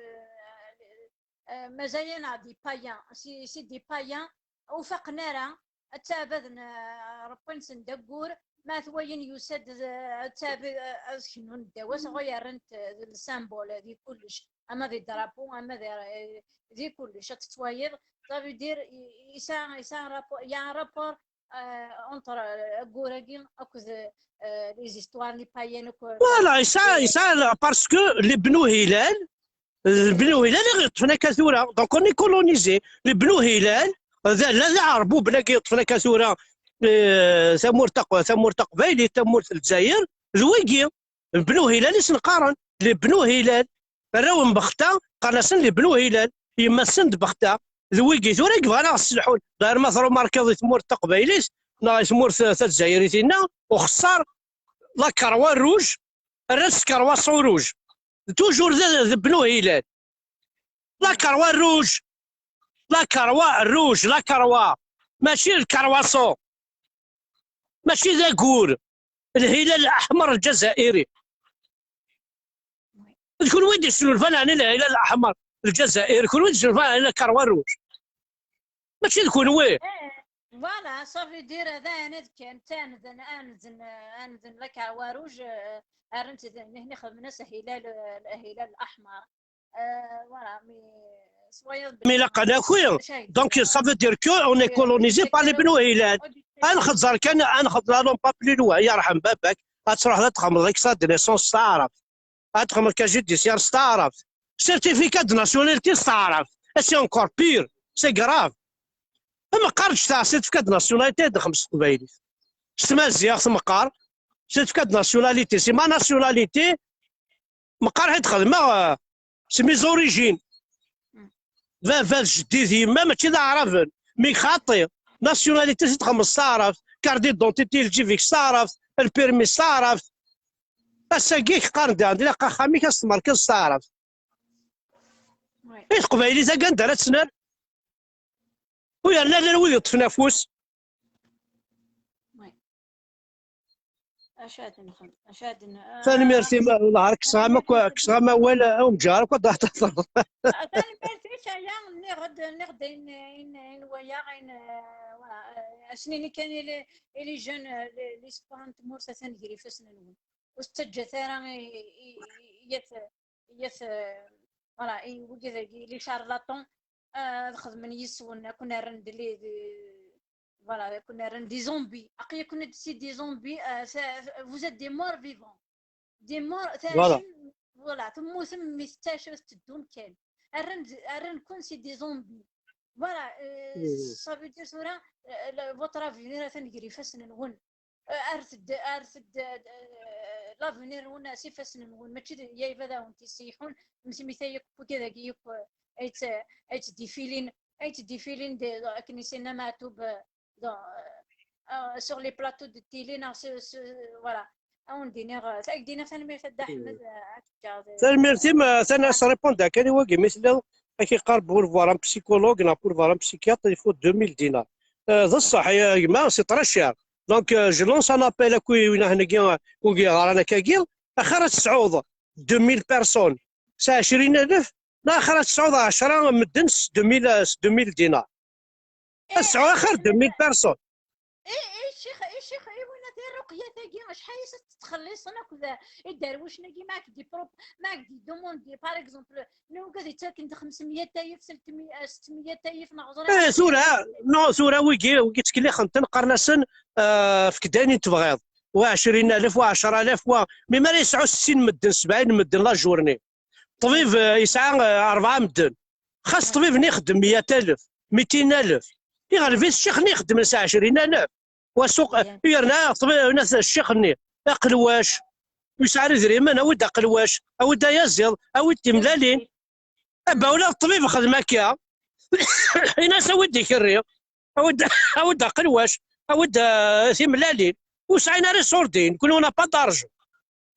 euh, mazal-aneɣ des païens. Si, si des païens, ur faqen ara, ad ttaɛbaden, euh, Ṛebbi-nsen d aggur, ma t-wayen yusa-d, euh, ad ttaɛbad-, euh, ad kennun ddaw-as, ɣur yerran-t, euh, d le symbole di kullec, ama di drapeau, ama di, euh, di kullec, ad tettwayeḍ. Ça veut dire, i-, yesɛa, yesɛa un rapport, il y a un rapport, euh, entre, euh, aggur-agi akked, euh, les histoires, les païennes, akked. Voilà, yesɛa, yesɛa, parce que les Bnou Hilal, les Bnou Hilal i ɣ-yeṭṭfen akka tura, donc on est colonisé. Les Bnou Hilal, d, la d Iɛerbuben-agi yeṭṭfen akka tura, eh, tamurt taq-, tamurt taqbaylit, tamurt n Lezzayer, d wigi. Bnu Hilal i sen-qqaren, les Bnu Hilal. Arraw n Bexta, qqaren-asen les Bnu Hilal. Yemma-tsen d Bexta. D wigi tura i yebɣan ad ɣ-sselḥun. Dayr ma trumarkeḍ i tmurt taqbaylit, neɣ i tmurt tazzayrit-inna, uxeṣṣar, la croix rouge, rran s kerwaṣu rouge. Toujours d, d Bnu Hilal. La Croix Rouge. La Croix Rouge, la Croix. Mačči le croissant. Mačči d agur. Lhilal Aḥmer Lǧazairi. D kunwi i d-yesnulfan ɛni Lhilal Aḥmer Lǧazairi? Kunwi i d-yesnulfan ɛni la Croix Rouge? Mačči d kunwi. Eh, voilà, ça veut dire, d ayen ad kan, d anzen, anzen, anzen la Croix Rouge, eh, rran-tt d, nihni xedmen-as Hilal, eh, Hilal Aḥmer. Eh, voilà, mais soyez... Mais la Kanakoui, donc ça veut dire que on est colonisé par les Bnou Hilal. Ad nxeẓẓer kan, ad nxeẓẓer, allons pas plus loin, yerḥem baba-k, ad truḥeḍ ad txedmeḍ extrait de naissance s taɛrabt. Ad txedmeḍ casier judiciaire s taɛrabt. Certificat de nationalité s taɛrabt. Et c'est encore pire, c'est grave. Meqqar ǧǧet certificat de nationalité ad nexdem s teqbaylit. S tmaziɣt meqqar, certificat de nationalité, c'est ma nationalité, meqqar ad xedmeɣ, euh, c'est mes origines. Baba d jeddi d yemma mačči d aɛraben, mi xaṭi, nationalité s txedmeḍ s taɛrabt, carte d'identité, lǧib-ik s taɛrabt, lpirmi s taɛrabt. Ass-agi i k-qqaren di ɛndi ilaq axxam-ik ad s-tmerkeḍ s taɛrabt. Oui. I teqbaylit-agi anda ara tt-nerr? U yerna llan wid yeṭṭfen afus. Oui. Acu ad nexdem? Acu ad n-, ah, tanemmirt-im, wellah, ar kkseɣ-am akk, kkseɣ-am awal, a umǧar, akk ad d-, tanemmirt-ik, aya, nniɣ-d, nniɣ-d ayen, ayen, ayen waya, ayen, eh, voilà, eh, asnini kan i les, i les jeunes, eh, les, les espoirs n tmurt atan gar ifassen-nwen. Ur tettaǧǧat ara i, i, i, i yat, i yat, eh, voilà, i wigad-agi, les charlatans, eh, ad xedmen yis-wen, ad ken-rren d les, de, voilà, ad ken-rren des zombies. Aql-aken-d c'est des zombies, eh, ça, vous êtes des morts vivants. Des morts, voilà. Tɛicem, voilà, temmutem, mi tettɛicem, tettedum kan. Rran, rran-ken c'est des zombies. Voilà, eh, ça veut dire tura, eh, le, votre avenir atan gar ifassen-nwen. Eh, ar tedd-, ar tedd-, eh, l'avenir-nwen s ifassen-nwen, mačči d, ya ibad ad awen-t-issiḥun, msmita yakk wigad-agi yakk, eh, ay tt-, ay ttdifilin, ay ttdifilin de, de, akken i sinna Maɛtub, eh, de, eh, sur les plateaux de télé, neɣ s, s, voilà. Ad wen-d-iniɣ, eh, ad ak-d-iniɣ tanemmirt a Dda Ḥmed, eh, ad teǧǧeḍ, eh, tanemmirt-im, eh, atan ad s-répondre kan i wagi, mi telliḍ ad k-iqqar pour voir un psychologue neɣ pour voir un psychiatre, il faut deux mille dinars. Eh, d ṣṣeḥ, a gma, c'est très cher. Donc, euh, je lance un appel à win-agi, euh, wigi yeɣran akkagi, axir ad tesɛuḍ deux mille personnes s ɛecrin alef, neɣ axir ad tesɛuḍ ɛecra medden s deux mille, euh, s deux mille dinars. Ad tesɛuḍ axir deux mille personnes. I, i ccix, i ccix, i wina di rruqyat-agi, acḥal i s-tettxelliṣen akked iderwicen-agi, ma ak-d-, ma ak-d-idumundi, par exemple, nugad yettaken-d xemsemya alef, settemya, eh, settemya alef, neɣ ẓriɣ. Eh, tura, non, tura wigi, wigi ttkellixen-ten, qqaren-asen, eh, efk-d ayen i tebɣiḍ. Wa ɛecrin alef, wa ɛecra alaf, wa, mi ara yesɛu settin medden, sebɛin medden la journée. Ṭṭbib, eh, yesɛa, eh, rebɛa medden. Xas ṭṭbib-nni ixeddem meyya alef, mitin alef. Iɣleb-it ccix-nni ixeddmen s ɛecrin alaf. Wa suq, yerna ṭṭbib, ccix-nni, aqelwac, ur yesɛi ara idrimen, awi-d aqelwac, awi-d ayaziḍ, awi-d timellalin. Abawla d ṭṭbib xdem akka, ini-as awi-d ikerri, awi-d, awi-d aqelwac, awi-d, eh, timellalin. Ur sɛin ara iṣurdiyen, kun on n'a pas d'argent.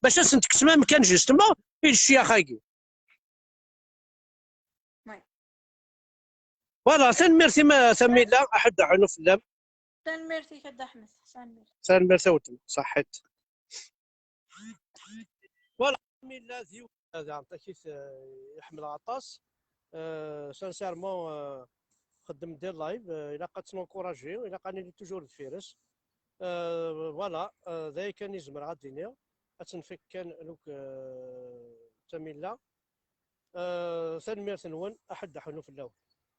Bac ad sen-tekksem amkan justement i lecyax-agi. Oui. Voilà, tanemmirt-im a Tamila, aḥedd aḥunu fell-am. Tanemmirt-ik a Dda Ḥmed, tanemmirt. Tanemmirt a weltma, ṣaḥḥit. Voilà, Tamila d yiwet daɣen takit, eh, i ḥemmleɣ aṭas. Eh, sincèrement, eh, xeddem des lives, eh, ilaq ad tt-nencourager, ilaq ad nili toujours deffir-s. Eh, voilà, eh, d aya kan i zemreɣ ad d-iniɣ. Ad tt-nfak kan, donc, eh, Tamila. Eh, tanemmirt-nwen, aḥedd aḥunu fell-awen.